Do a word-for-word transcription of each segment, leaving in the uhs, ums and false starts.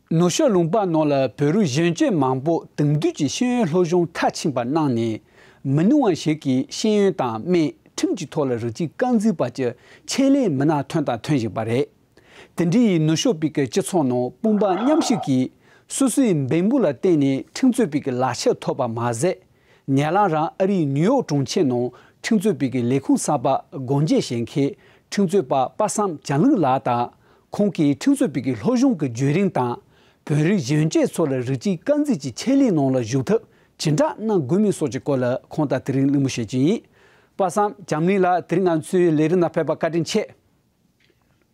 ནུབ་ཕྱོགས་ལུང་པ་ནང་ལ་བོད་རིགས་གཞོན་སྐྱེས་མང་པོ་དེང་དུས་ཀྱི་ཤེས་ཡོན་སློབ་སྦྱོང་མཐར་ཕྱིན་པ་གནང་ནས། མི་ནུས་པ་ཞིག་གིས་ཤེས་ཡོན་དང་སྨན་ཁྲིམས་ཀྱི་ཐོག་ལ་རིགས་གཅིག་རྐང་འཛིན་པ་གྱི་ཆེད་ལས་མི་སྣ་ཐོན་དང་ཐོན་བཞིན་པ་རེད། དེ་འདྲའི་ནུབ་ཕྱོགས་པའི་གི་སྤྱི་ཚོགས་ནང་དཔུང་པ་མཉམ་གཤིབ་ཀྱིས་སོ་སོའི་འབད་འབུངས་ལ་བརྟེན་ནས་ཁྲིམས་རྩོད་པའི་གི་ལག་ཆ་ཐོབ་པ་མ་ཟད། ཉེ་ལམ་རང་ཨ་རིའི་ནིའུ་ཡོག་གྲོང་ཁྱེར་ནང་ཁྲིམས་རྩོད་པའི་གི་ལས་ཁུངས་གསར་པ་སྒོ་འབྱེད་བྱེད་མཁན་ཁྲིམས་རྩོད་པ་པ་སངས་བྱམས་གླིང་ལགས་དང་། ཁོང་གིས་ཁྲིམས་རྩོད་པའི་གི་སློབ་སྦྱོང་གི་བརྒྱུད་རིམ་དང་། བོད་རིགས་གཞོན་སྐྱེས་ཚོ་ལ་རིགས་གཅིག་རྐང་འཛིན་གྱི་ཆེད་ལས་ནང་ལ་ཞུགས་ཐབས་ཇི་འདྲ་གནང་དགོས་མིན་སོགས་ཀྱི་སྐོར་ལ་ཁོང་དང་དེ་རིང་གླེང་མོལ་བྱེད་ཀྱི་ཡིན། པ་སངས་བྱམས་གླིང་ལགས། དེ་རིང་ང་ཚོའི་ལས་རིམ་ནང་ཕེབས་པར་བཀའ་དྲིན་ཆེ།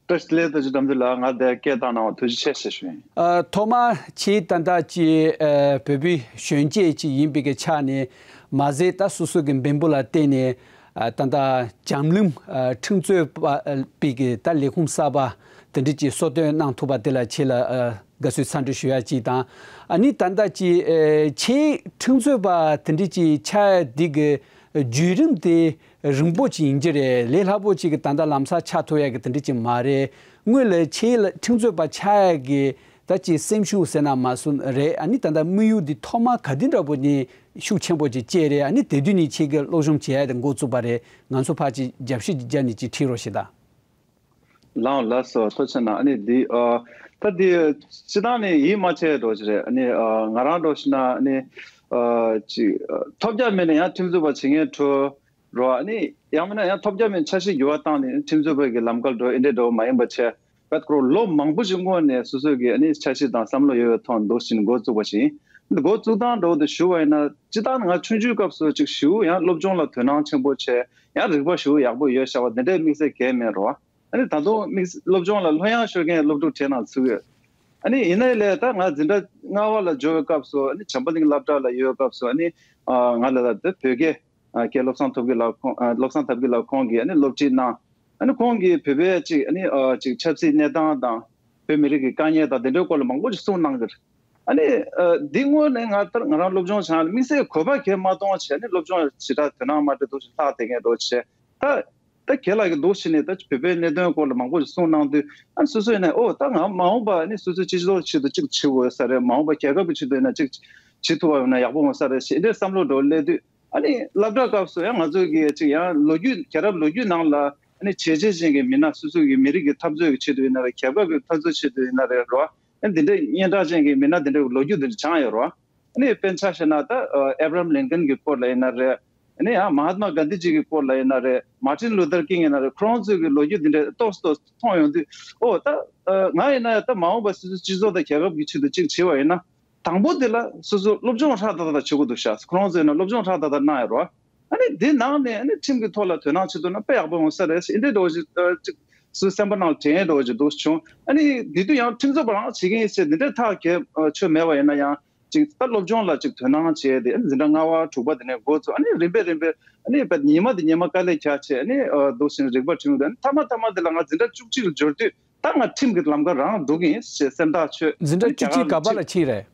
བཀྲ་ཤིས་བདེ་ལེགས། རྡོ་རྗེ་དགྲ་འདུལ་ལགས། ང་འདིར་སྐད་བཏང་གནང་བར་ཐུགས་རྗེ་ཆེ་ཞེས་ཞུ་ཡིན། ཨ། ཐོག་མར་ཁྱེད་ད་ལྟ་ཅིག་ཨ། བོད་པའི་གཞོན་སྐྱེས་ཅིག་ཡིན་པའི་གི་ཆ་ནས་མ་ཟད། ད་སོ་སོ་གི་འབད་འབུངས་ལ་བརྟེན་ནས། ཨ། ད་ལྟ་འཇམ་གླིང་། ཨ། ཁྲིམས་རྩོད་པ། ཨ། པའི་གི་ད་ལས་ཁུངས་གསར་པ་དེ་འདྲ་ཅིག་གསོལ་སྟོན་གནང་ཐུབ་པ་དེ་ལ་ཁྱེད་ལ། ཨ། དགའ་བསུའི་འཚམས་འདྲི་ཞུ་ཡ་ཅིག་དང་། ཨ་ནི་ད་ལྟ་ཅིག་ཨ། ཁྱེད་ཁྲིམས་རྩོད་པ་དེ་འདྲ་ཅིག་ཆགས་ཡ་འདི་གི་བརྒྱུད་རིམ་དེ་རིང་པོ་ཅིག་ཡིན་གྱི་རེད། ལས་སླ་པོ་ཅིག་གི་ད་ལྟ་ལམ་སང་ཆགས་ཐུབ་ཡ་གི་དེ་འདྲ་ཅིག་མ་རེད། སྔོན་ལ་ཁྱེད་ལ་ཁྲིམས་རྩོད་པ་ཆགས་ཡ་གི་ད་ཅིག་སེམས་ཤུགས་ཟེར་ན་མ་སོང་རེད། ཨ་ནི་ད་ལྟ་དམིགས་ཡུལ་འདི་ཐོག་མ་ག་དུས་འདྲ་པོ་ནས་ཤུགས་ཆེན་པོ་ཅིག་སྐྱེས་རེད། ཨ་ནི་དེ་དུས་ནས་ཁྱེད་ཀྱི་སློབ་སྦྱོང་བྱེད་ཡ་དེ་འགོ་བཙུགས་པ་རེད། ང་ཚོ་ཕར་ཅིག་རྒྱབ་བཤད་ཅིག་རྒྱབ་ནས་ཅིག་ཁྲིད་རོགས་བྱེད་དང་། ལགས་ལགས་སོ། ཐུགས་རྗེ་གནང་། ཨ་ནི་འདི་ཨ། ད་འདི་སྤྱིར་བཏང་ནས་ཡིད་མ་ཆེས་འགྲོ་ཅི་རེད། ཨ་ནི་ཨ། ང་རང་འགྲོ་ཞིག་ན་ཨ་ནི་ཨ། ཅིག་ཨ། ཐོབ་རྒྱ་མེད་ན་ཡང་ཁྲིམས་རྩོད་པ་བྱེད་མཁན་ཁྲོད་རོ། ཨ་ནི་ཡང་མིན་ན་ཡང་ཐོབ་རྒྱ་མེད་ན་ཆ་ཤས་འགྱུར་བ་བཏང་ནས་ཁྲིམས་རྩོད་པ་གི་ལམ་ཁར་འགྲོ་ཨེ་འདྲས་འགྲོ་མ་ཡིན་པ་བྱས། བད་ཁོ་རང་ལོ་མང་པོ་ཞིག་སྔོན་ནས་སོ་སོ་གི་ཨ་ནི་ཆ་ཤས་དང་བསམ་བློ་ཡོད་པའི་ཐོག་འདུག་ཕྱིན་འགོ་བཙུགས་པ་ཞིག་ཡིན། འདི་འགོ་བཙུགས་སྟངས་འགྲོ་དུ་ཞུ་བ་ཡིན་ན། སྤྱིར་བཏང་ང་ཆུང་ཆུང་སྐབས་སུ་ཅིག་ཞེ་པོ་ཡང་སློབ་སྦྱོང་ལ་དོ་སྣང་ཆེན་པོ་བྱས། ཡང་རིག་པ་ཞེ་པོ་ཡག་པོ་ཡོད་ཤག་པ་འདི་འདྲའི་དམིགས་བསལ་གང་ཡང་མེད་རོ། ཨ་ནི་ད་དུང་དམིགས་སློབ་སྦྱོང་ལ་ལྷོད་ཡངས་ཤོར་མཁན་སློབ་ཕྲུག་གྲས་ནང་ཚུད་ཡོད། ཨ་ནི་ཡིན་ནའི་ལས་ད་ང་འཛིན་གྲྭ་ལྔ་པ་ལ་འབྱོར་བའི་སྐབས་སུ། ཨ་ནི་བྱམས་པ་གླིང་སློབ་གྲྭ་ལ་ཡོད་པའི་སྐབས་སུ། ཨ་ནི་ཨ། ང་ལ་ད་བོད་སྐད་ཨ། སྐད་བློ་བཟང་ཐབས་མཁས་ལགས་ཁོང་། ཨ། བློ་བཟང་ཐབས་མཁས་ལགས་ཁོང་གིས་ཨ་ནི་སློབ་ཁྲིད་གནང་། ཨ་ནི་ཁོང་གིས་བོད་པའི་ཅིག་ཨ་ནི་ཨ། ཅིག་ཆབ་སྲིད་གནས་སྟངས་དང་། བོད་མི་རིགས་ཀྱི་དཀའ་ངལ་དང་དེ་འདྲའི་སྐོར་ལ་མང་པོ་ཅིག་གསུངས་གནང་གི་རེད། ཨ་ནི་ཨ། འདི་དངོས་གནས་ང་ལྟར་ང་རང་སློབ་སྦྱོང་བྱ་ཡ་ལ་དམིགས་བསལ་གྱི་གོ་བ་གང་ཡང་མ་གཏོང་བྱས་ནས་སློབ་སྦྱོང་ཞེ་དྲག་དོ་སྣང་མ་སྤྲད་འདུག་ཅིག་ལྷག་བསྡད་མཁན་འདྲ་བྱས། ད་ད་ཁྱེད་ལ་གི་འདུག་ཕྱིན་ནས་ད་བོད་པའི་གནད་དོན་སྐོར་ལ་མང་པོ་ཞིག་གསུངས་གནང་དུས། ཨ་ནི་སོ་སོ་ཡིན་ནའི་ཨོ་ད་ང་མ་འོངས་པ་ཨ་ནི་སོ་སོའི་སྤྱི་ཚོགས་ཆེད་དུ་གཅིག་བྱེད་དགོས་ས་རེད། མ་འོངས་པ་རྒྱལ་ཁབ་ཀྱི་ཆེད་དུ་ཡིན་ན་གཅིག་བྱེད་ཐུབ་པ་ཡོང་ན་ཡག་པོ་ཡོང་ས་རེད་ཞེས་འདྲའི་བསམ་བློ་འགྲོ་སླེབས་དུས། ཨ་ནི་སློབ་གྲྭ་སྐབས་སུ་ཡང་ང་ཚོ་གི་ཅིག་ཡང་ལོ་རྒྱུས། རྒྱལ་རབས་ལོ་རྒྱུས་ནང་ལ་ཨ་ནི་བྱས་རྗེས་ཅན་གྱི་མི་སྣ། སོ་སོ་གི་མི་རིགས་ཀྱི་འཐབ་རྩོད་ཀྱི་ཆེད་དུ་ཡིན་ན་རེད། རྒྱལ་ཁབ་ཀྱི་འཐབ་རྩོད་ཆེད་དུ་ཡིན་ན་རེད་རོ། ཨ་ནི་འདི་འདྲའི་སྙན་གྲགས་ཅན་གྱི་མི་སྣ་འདི་འདྲའི་ལོ་རྒྱུས་འདི་འདྲ་སྦྱངས་ཡོད་རོ། ཨ་ནི་དཔེར་ཆ་བཞག་ན་ད་ཨ། ཨེབ་ར་ཧམ་ལིན་ཀན་གྱི་སྐོར་ལ་ཡིན་ན་རེད། ཨ་ནི་ཡང་མ་ཧཱ་ཏ་མ་གྷན་དྷི་ཇི་གི་སྐོར་ལ་ཡིན་ན་རེད། མར་ཏིན་ལུ་ཐར་ཀིང་ཡིན་ན་རེད། ཁོ་རང་ཚོའི་གི་ལོ་རྒྱུས་འདི་འདྲ་ཏོག་ཙམ་ཏོག་ཙམ་མཐོང་ཡོང་དུས། ཨོ་ད་ཨ། ང་ཡིན་ན་ད་མ་འོངས་པ་སོ་སོའི་སྤྱི་ཚོགས་དང་རྒྱལ་ཁབ་ཀྱི་ཆེད་དུ་གཅིག་བྱེད་པ་ཡིན་ན། དང་པོ་དེ་ལ་སོ་སོ་སློབ་སྦྱོང་ཧྲག་ཏག་ཏག་བྱེད་དགོས་འདུག་ཤག་ཁོ་རང་ཚོ་ཡིན་ན་སློབ་སྦྱོང་ཧྲག་ཏག་ཏག་གནང་ཡོད་རོ། ཨ་ནི་དེ་ནང་ནས་ཨ་ནི་ཁྲིམས་ཀྱི་ཐོག་ལ་དོ་སྣང་བྱེད་ཐུབ་ན་དཔེ་ཡག་པོ་ཡོང་ས་རེད་ཟེར་འདི་འདྲ་ཅིག་ཨ། ཅིག་སོ་སོའི་སེམས་པ་ནང་དྲན་འདྲ་ཅིག་འདུག་བྱུང་། ཨ་ནི་དེ་དུས་ཡང་ཁྲིམས་རྩོད་པ་རང་བྱེད་ཀྱི་ཡིན་ཟེར་འདི་འདྲའི་ཐག་གིས་ཆོད་མེད་པ་ཡིན་ན་ཡང་། ཅིག་ད་སློབ་སྦྱོང་ལ་ཅིག་དོ་སྣང་བྱས་ཏེ། ཨ་ནི་འཛིན་གྲྭ་ལྔ་པ་དྲུག་པ་དེ་ནས་འགོ་བཙུགས། ཨ་ནི་རིམ་པས་རིམ་པས་ཨ་ནི་ཉི་མ་དེ་ཉི་མ་དཀའ་ལས་རྒྱག་བྱས། ཨ་ནི་འདུག་སེ་རིག་པ་བསྒྲིམས་ཏེ། ཨ་ནི་མཐའ་མ་མཐའ་མ་དེ་ལ་ང་འཛིན་གྲྭ་བཅུ་གཅིག་ལ་འབྱོར་དུས། ད་ང་ཁྲིམས་ཀྱི་ལམ་ཁ་རང་འགྲོ་གི་ཡིན་ཞེས་སེམས་ཐག་ཆོད། འཛིན་གྲྭ་བཅུ་གཅིག་ག་པ་ལ་ཕྱིན་རེད།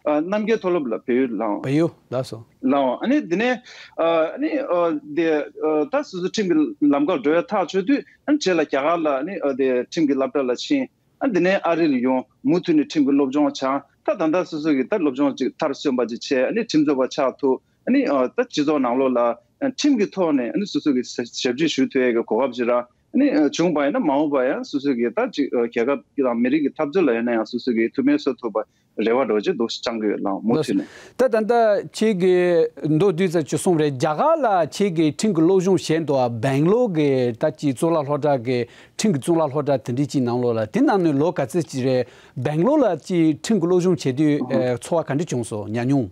ཨ། རྣམ་རྒྱལ་མཐོ་སློབ་ལ། བལ་ཡུལ་ལགས། བལ་ཡུལ་ལགས་སོ། ལགས། ཨ་ནི་དེ་ནས་ཨ་ནི་ཨ་དེ་ཨ་ད་སོ་སོ་ཁྲིམས་ཀྱི་ལམ་ཁར་འགྲོ་ཡ་ཐག་ཆོད་དུས། ཨ་ནི་རྗེས་ལ་རྒྱ་གར་ལ་ཨ་ནི་ཨ་དེ་ཁྲིམས་ཀྱི་སློབ་གྲྭ་ལ་ཕྱིན། ཨ་དེ་ནས་ཨ་རི་ལ་ཡོང་། མུ་མཐུད་ནས་ཁྲིམས་ཀྱི་སློབ་སྦྱོང་སྦྱངས། ད་ད་ལྟ་སོ་སོ་གིས་ད་སློབ་སྦྱོང་ཅིག་མཐར་སོན་པ་ཅིག་བྱས། ཨ་ནི་ཁྲིམས་རྩོད་པ་ཆགས་ཐུབ། ཨ་ནི་ཨ་ད་སྤྱི་ཚོགས་ནང་ལོགས་ལ་ཨ་ཁྲིམས་ཀྱི་ཐོག་ནས་ཨ་ནི་སོ་སོ་གི་ཞབས་ཕྱི་ཞུ་ཐུབ་ཡས་ཀྱི་གོ་སྐབས་ཅིག་རང་ཨ་ནི་ཨ་བྱུང་བ་ཡིན་ན། མ་འོངས་པ་ཡང་སོ་སོ་གི་ད་ཅིག་ཨ་རྒྱལ་ཁབ་དང་མི་རིགས་ཀྱི་འཐབ་རྩོད་ལ་ཡིན་ན་ཡང་སོ་སོ་གི་ཐུགས་སྨོན་གསོ་ཐུབ་པ་རེ་བ་འདྲ་ཅིག་འདུག་སེ་བཅངས་ཀྱི་ཡོད་ལགས། མུ་མཐུད་ནས། ད་ད་ལྟ་ཁྱེད་ཀྱིས་མདོར་བསྡུས་ཙམ་ཅིག་གསུངས་པ་རེད། རྒྱ་གར་ལ་ཁྱེད་ཀྱིས་ཁྲིམས་ཀྱི་སློབ་སྦྱོང་བྱས་འདུག་པ། སྦེང་ལོར་གྱི་ད་ཅིག་གཙུག་ལག་སློབ་གྲྭ་གི་ཁྲིམས་ཀྱི་གཙུག་ལག་སློབ་གྲྭ་དེ་འདྲ་ཅིག་ནང་ལོགས་ལ། དེ་ནང་ནས་ལོ་ག་ཚོད་ཅིག་རེད། སྦེང་ལོར་ལ་ཅིག་ཁྲིམས་ཀྱི་སློབ་སྦྱོང་བྱེད་དུས་ཨ་ཚོར་བ་ག་འདྲ་བྱུང་སོང་། ཉམས་མྱོང་།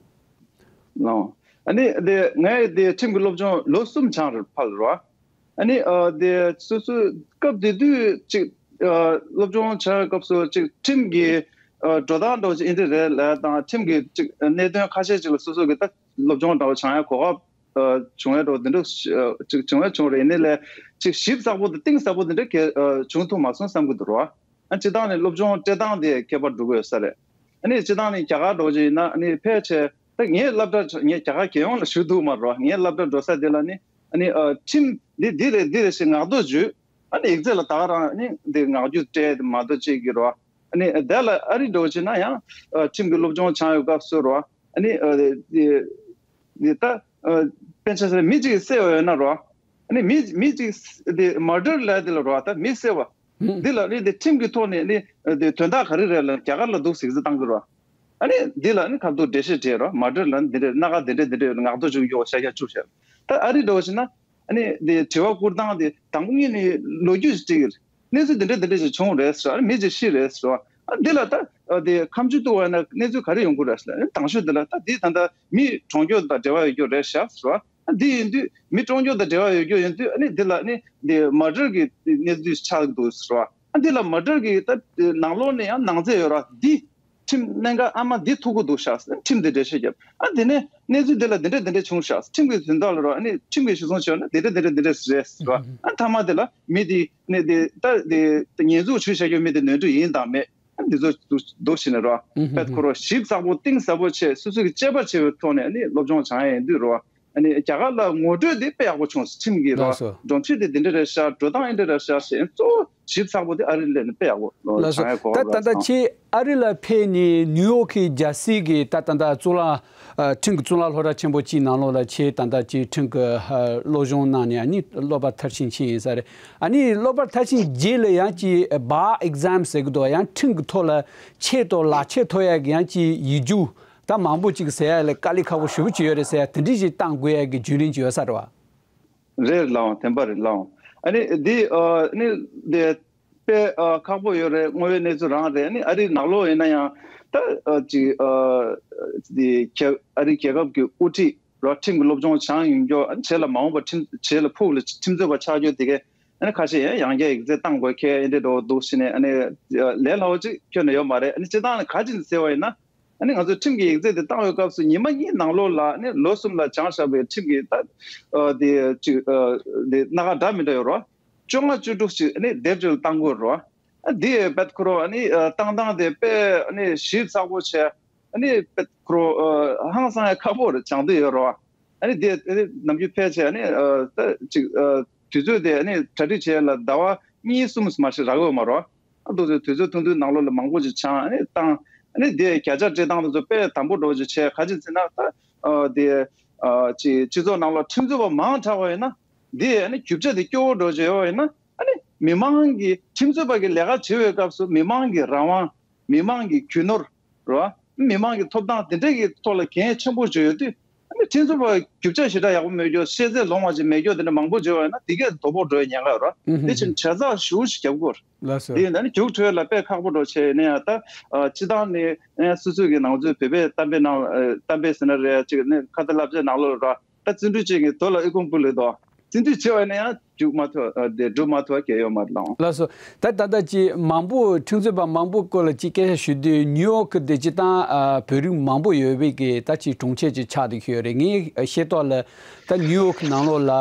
ལགས། ཨ་ནི་དེ་ངས་དེ་ཁྲིམས་ཀྱི་སློབ་སྦྱོང་ལོ་གསུམ་སྦྱངས་རེད་ཕར་ལ་རོ། ཨ་ནི་ཨ་དེ་སོ་སོའི་སྐབས་དེ་དུས་ཅིག་ཨ་སློབ་སྦྱོང་བྱ་བའི་སྐབས་སུ་ཅིག་ཁྲིམས་ཀྱི་ཨ་འགྲོ་སྟངས་འདྲ་བོ་ཅིག་ཨེ་འདྲ་རེད་ལབ་དང་། ཁྲིམས་ཀྱི་ཅིག་གནད་དོན་ཁ་ཤས་ཅིག་ལ་སོ་སོ་གི་ད་སློབ་སྦྱོང་འདྲ་བོ་སྦྱང་ཡ་གོ་སྐབས་ཨ་བྱུང་ཡ་འདྲ་བོ་དེ་འདྲ་ཅིག་བྱུང་ཡ་བྱུང་རེད། ཡིན་ནའི་ལས་ཅིག་ཞིབ་ཚགས་པོ་དང་གཏིང་ཟབ་པོ་དེ་འདྲ་ག་བྱུང་ཐུབ་མ་སོང་བསམ་གྱི་འདུག་རོ། ཨ་སྤྱིར་བཏང་ནས་སློབ་སྦྱོང་སྤྲད་སྟངས་དེ་ཁྱད་པར་འགྲོ་གི་ཡོད་ས་རེད། ཨ་ནི་སྤྱིར་བཏང་ནས་རྒྱ་གར་འདྲ་བོ་ཅིག་ཡིན་ན། ཨ་ནི་ཕལ་ཆེར་ད་ངས་སློབ་གྲྭ་ཆ་ངས་རྒྱ་གར་རྒྱལ་ཡོངས་ལ་ཞུགས་འདུག་མ་རོ། ངས་སློབ་གྲྭ་འགྲོ་ས་དེ་ལ་ནི་ཨ་ནི་ཨ་ཁྲིམས་འདི་འདི་རེད་འདི་རེད་ཞེས་ངག་ཐོག་བརྗོད། ཨ་ནི་ཡིག་ཚད་ལ་ད་ག་རང་ཨ་ནི་འདི་ངག་རྒྱུན་སྤྲད་དེ་མ་གཏོགས་ཅིག་གི་རོ། ཨ་ནི་དེ་ལ་ཨ་རི་འདྲ་བོ་བྱས་ན་ཡང་ཁྲིམས་ཀྱི་སློབ་སྦྱོང་སྦྱང་ཡོད་སྐབས་སུ་རོ། ཨ་ནི་ད་དཔེ་ཆ་ཟེར་མི་གཅིག་བསད་ཡོད་ན་རོ། ཨ་ནི་མི་མི་གཅིག་དེ་མར་ཌར་ལབ་དེ་ལ་རོ། ད་མི་བསད་པ་འདི་ལ་ནི་དེ་ཁྲིམས་ཀྱི་ཐོག་ནས་ནི་དེ་དོན་དག་ག་རེ་རེད་ལ་རྒྱ་གར་ལ་འདུག་ཟེར་གཟིགས་བཏང་གི་རོ། ཨ་ནི་འདི་ལ་ནི་ཁ་ཐུག་འགྲེལ་བཤད་བྱས་རོ། མར་ཌར་ལ་ནི་འདི་འདྲ་སྣ་ཁ་འདི་འདྲ་འདི་འདྲ་ངག་ཐོག་བཅུག་ཡོད་ཤ་ཤ་བཅུག་བྱས། ད་ཨ་རི་འདྲ་བོ་བྱས་ན་ཨ་ནི་དེ་དྲི་བ་བསྐུར་སྟངས་དེ་དང་པོ་ཉིད་ནས་ལོ་རྒྱུས་ཤིག་བྲིས་ཀྱི་རེད། གནས་ཚུལ་འདི་འདྲ་འདི་འདྲ་ཞིག་བྱུང་རེད་ཟེར། ཨ་ནི་མི་གཅིག་ཤི་རེད་ཟེར་བ། ཨ་འདི་ལ་ད་ཨ་དེ་ཁ་མཆུ་གཏུག་པ་ན་གནས་ཚུལ་ག་རེ་ཡོང་གི་རེད་ཟེར། ཨ་ནི་དང་ཤོས་འདི་ལ་ད་འདི་ད་ལྟ་མི་གྲོངས་རྒྱུ་དང་འབྲེལ་བ་ཡོད་རྒྱུ་རེད་ཤག་ཟེར་བ། ཨ་འདི་ཡིན་དུས་མི་གྲོངས་རྒྱུ་དང་འབྲེལ་བ་ཡོད་རྒྱུ་ཡིན་དུས་ཨ་ནི་འདི་ལ་ཨ་ནི་འདི་མར་ཌར་གྱི་གནས་ཚུལ་ཆགས་འདུག་ཟེར་བ། ཨ་འདི་ལ་མར་ཌར་གྱི་ད་ནང་ལོགས་ནས་ཡང་ནང་རྫས་ཡོད་ར་འདི། ཁྲིམས་གནད་འགག་ཨ་མ་འདི་ཐུག་གི་འདུག་ཤག་ཟེར་ཁྲིམས་དེ་འགྲེལ་བཤད་བརྒྱབ། ཨ་དེ་ནས་གནས་ཚུལ་འདི་ལ་འདི་འདྲ་འདི་འདྲ་བྱུང་ཤག་ཁྲིམས་ཀྱི་དོན་དག་ལ་རོ། ཨ་ནི་ཁྲིམས་ཀྱི་གཞི་བཟུང་བྱས་ན་འདི་འདྲ་འདི་འདྲ་འདི་འདྲ་རེད་ཟེར་བ། ཨ་མཐའ་མ་དེ་ལ་མི་དེ་ནི་དེ་ད་དེ་ཉེས་འཛུགས་ཆུད་བཞག་རྒྱུ་མི་དེ་ནོར་འཁྲུལ་ཡིན་དང་མེད། ཨ་འདི་ཚོ་འདུག་བྱས་ནས་རོ། དཔེ་ཁོ་རོ་ཞིབ་ཚགས་པོ་གཏིང་ཟབ་པོ་བྱས་སོ་སོ་གི་དཔྱད་པ་བྱས་པའི་ཐོག་ནས་ཨ་ནི་སློབ་སྦྱོང་སྦྱང་ཡ་ཡིན་དུས་རོ། ཨ་ནི་རྒྱ་གར་ལ་ངོ་སྤྲོད་དེ་དཔེ་ཡག་པོ་བྱུང་སོང་ཁྲིམས་ཀྱི་རོ། ལགས་སོ། སྒྲོམ་གཞི་དེ་འདི་འདྲ་རེད་ཤག་འགྲོ་སྟངས་འདི་འདྲ་རེད་ཤག་ཞེས་གཙོ་བོ་ཞིབ་ཚགས་པོ་དེ་ཨ་རི་སླེབས་ནས་དཔེ་ཡག་པོ་ལགས་སོ། སྦྱང་ཡ་གོ་ད་སྐབས་ད་ལ་ད་སོང་། ཁྱེད་ཨ་རི་ལ་ཕེབས་ནས་ནིའུ་ཡོག་གི་རྒྱལ་སྲིད་ཀྱི་ད་ད་ད་གཙུག་ལག་ཨ་ཁྲིམས་ཀྱི་གཙུག་ལག་སློབ་གྲྭ་ཆེན་པོ་གཅིག་ནང་ལོགས་ལ་ཁྱེད་ད་ད་ཅིག་ཁྲིམས་ཀྱི་ཨ་སློབ་སྦྱོང་གནང་ནས་ཨ་ནི་སློབ་པ་མཐར་ཕྱིན་ཕྱིན་ཡིན་ས་རེད། ཨ་ནི་སློབ་པ་མཐར་ཕྱིན་རྗེས་ལ་ཡང་ཅིག་bar exam ཟེར་གི་འདུག་ཡང་ཁྲིམས་ཀྱི་ཐོག་ལ་ཆེད་དུ་ལག་ཁྱེར་ཐོབ་ཡ་གི་ཡང་ཅིག་ཡིག་རྒྱུགས། ད་མང་པོ་ཅིག་ཟེར་ཡ་ལ་དཀའ་ལས་ཁག་པོ་ཞེ་པོ་ཅིག་ཡོད་རེད་ཟེར་ཡ་དེ་འདྲ་ཞིག་བཏང་དགོས་ཡ་གི་བརྒྱུད་རིམ་ཅིག་ཡོད་ས་རེད་བ། རེད་ལགས་འོང་། བདེན་པ་རེད་ལགས་འོང་། ཨ་ནི་འདི་ཨ་ནི་འདི་དཔེ་ཨ་ཁག་པོ་ཡོད་རེད། དངོས་ཡོད་གནས་ཚུལ་རང་རེད། ཨ་ནི་ཨ་རིའི་ནང་ལོགས་ཡིན་ན་ཡང་ད་ཨ་ཅིག་ཨ་འདི་རྒྱ་ཨ་རིའི་རྒྱལ་ཁབ་ཀྱི་དབུ་ཁྲིད་རོ། ཁྲིམས་ཀྱི་སློབ་སྦྱོང་སྦྱངས་ཡོང་རྒྱུ། ཨ་ནི་རྗེས་ལ་མ་འོངས་པ་ཁྲིམས་རྗེས་ལ་ཕུགས་ལ་ཁྲིམས་རྩོད་པ་ཆགས་རྒྱུ་དེ་གས་ཨ་ནི་ཁ་ཤས་ཡང་ཡང་བསྐྱར་ཡིག་ཚད་བཏང་དགོས་ཁེལ་ཨེ་འདྲ་འགྲོ་འདུག་ཟེར་ནས་ཨ་ནི་ལས་སླ་བོ་ཅིག་ཁྱོན་ནས་ཡོད་མ་རེད། ཨ་ནི་སྤྱིར་བཏང་ནས་ག་ཅི་ཟེར་བ་ཡིན་ན། ཨ་ནི་ང་ཚོ་ཁྲིམས་ཀྱི་ཡིག་ཚད་དེ་བཏང་བའི་སྐབས་སུ་ཉི་མ་གཉིས་ནང་ལོགས་ལ་ཨ་ནི་ལོ་གསུམ་ལ་སྦྱངས་བཞག་པའི་ཁྲིམས་ཀྱི་ད་ཨ་དེ་ཅིག་ཨ་དེ་སྣ་ཁ་འདྲ་མི་འདྲ་ཡོད་རོ། བཅོ་ལྔ་བཅུ་དྲུག་ཅིག་ཨ་ནི་སྡེབ་གཅིག་ལ་བཏང་དགོས་རོ། ཨ་དེ་བེད་ཁོ་རོ་ཨ་ནི་ཨ་བཏང་སྟངས་དེ་དཔེ་ཨ་ནི་ཞིབ་ཚགས་པོ་བྱས། ཨ་ནི་བེད་ཁོ་རོ་ཨ་ཧང་སང་ཡ་ཁག་པོ་རེད། སྦྱང་འདོད་ཡོད་རོ། ཨ་ནི་དེ་ཨ་ནི་ནམ་རྒྱུན་ཕལ་ཆེར་ཨ་ནི་ཨ་ད་ཅིག་ཨ་དུས་ཚོད་དེ་ཨ་ནི་གྲ་སྒྲིག་བྱས་ལ་ཟླ་བ་གཉིས་གསུམ་མ་ཞིག་རག་གི་ཡོད་མ་རོ། ཨ་འདུག་ཚེ་དུས་ཚོད་ཐུང་ཐུང་ནང་ལོགས་ལ་མང་པོ་ཅིག་སྦྱངས་ཨ་ནི་བཏང་། ཨ་ནི་དེ་བརྒྱ་ཆ་སྤྲད་སྟངས་དེ་ཚོ་དཔེ་དམ་པོ་འདྲ་བོ་ཅིག་བྱས། ག་ཅི་ཟེར་ན་ད་ཨ་དེ་ཨ་ཅིག་སྤྱི་ཚོགས་ནང་ལོགས་ཁྲིམས་རྩོད་པ་མང་དྲགས་པ་ཡིན་ན་དེ་ཨ་ནི་རྒྱུ་ཆ་དེ་སྐྱོ་བོ་འདྲ་བོ་ཅིག་ཡོད་པ་ཡིན་ན་ཨ་ནི་མི་མང་གི་ཁྲིམས་རྩོད་པ་གི་ལས་ཀ་བྱེད་པའི་སྐབས་སུ་མི་མང་གི་རང་དབང་། མི་མང་གི་རྒྱུ་ནོར། རེད་བ། མི་མང་གི་ཐོབ་ཐང་དེ་འདྲ་གི་ཐོག་ལ་འགན་ཆེན་པོ་བརྗོད་ཡོད་དུས། ཨ་ནི་ཁྲིམས་རྩོད་པ་རྒྱུ་ཆ་ཞེ་དྲག་ཡག་པོ་མེད་རྒྱུ། ཤེས་ཚད་ལོང་བ་ཅིག་མེད་རྒྱུ་དེ་འདྲ་མང་པོ་བརྗོད་པ་ཡིན་ན་དེ་གས་དོ་ཕོག་འགྲོ་ཡ་ཉེན་ཁ་ཡོད་རེད། ཨུ་ཧུ། དེ་བཞིན་བྱས་ཙང་ཞེ་པོ་ཞིག་རྒྱབ་དགོས་རེད། ལགས་སོ། དེ་ཡིན་ན་ནི་རྒྱུགས་འཕྲོད་ལ་དཔེ་ཁག་པོ་འགྲོ་བྱས་ཡིན་ན་ཡང་ད་ཨ་སྤྱི་བཏང་ནས་ཨ་སོ་སོ་གི་ནང་ཚུད་བོད་པའི་གཏམ་དཔེ་ནང་ཨ་གཏམ་དཔེ་ཟེར་ན་རེད། ཅིག་ནི་ཁ་ཏ་བསླབ་བྱའི་ནང་ལོགས་ར་ད་བརྩོན་འགྲུས་ཅན་གྱི་རྡོ་ལ་ཨི་ཁུང་བུ་ལས་དོ། བརྩོན་འགྲུས་བྱས་པ་ཡིན་ན་ཡང་རྒྱུགས་མ་ཐུབ་ཨ་དེ་སྒྲུབ་མ་ཐུབ་པ་གལ་ཡོད་མ་རེད་ལགས། ལགས་སོ། ད་ད་ལྟ་ཅིག་མང་པོ་ཁྲིམས་རྩོད་པ་མང་པོ་སྐོར་ལ་ཅིག་སྐད་ཆ་ཞུ་དུས་ནིའུ་ཡོག་གི་དེ་སྤྱིར་བཏང་ཨ་བོད་རིགས་མང་པོ་ཡོད་པའི་གི་ད་ཅིག་གྲོང་ཁྱེར་ཅིག་ཆགས་བསྡད་ཀྱི་ཡོད་རེད། ངའི་ཤེས་རྟོགས་ལ་ད་ནིའུ་ཡོག་གི་ནང་ལོགས་ལ་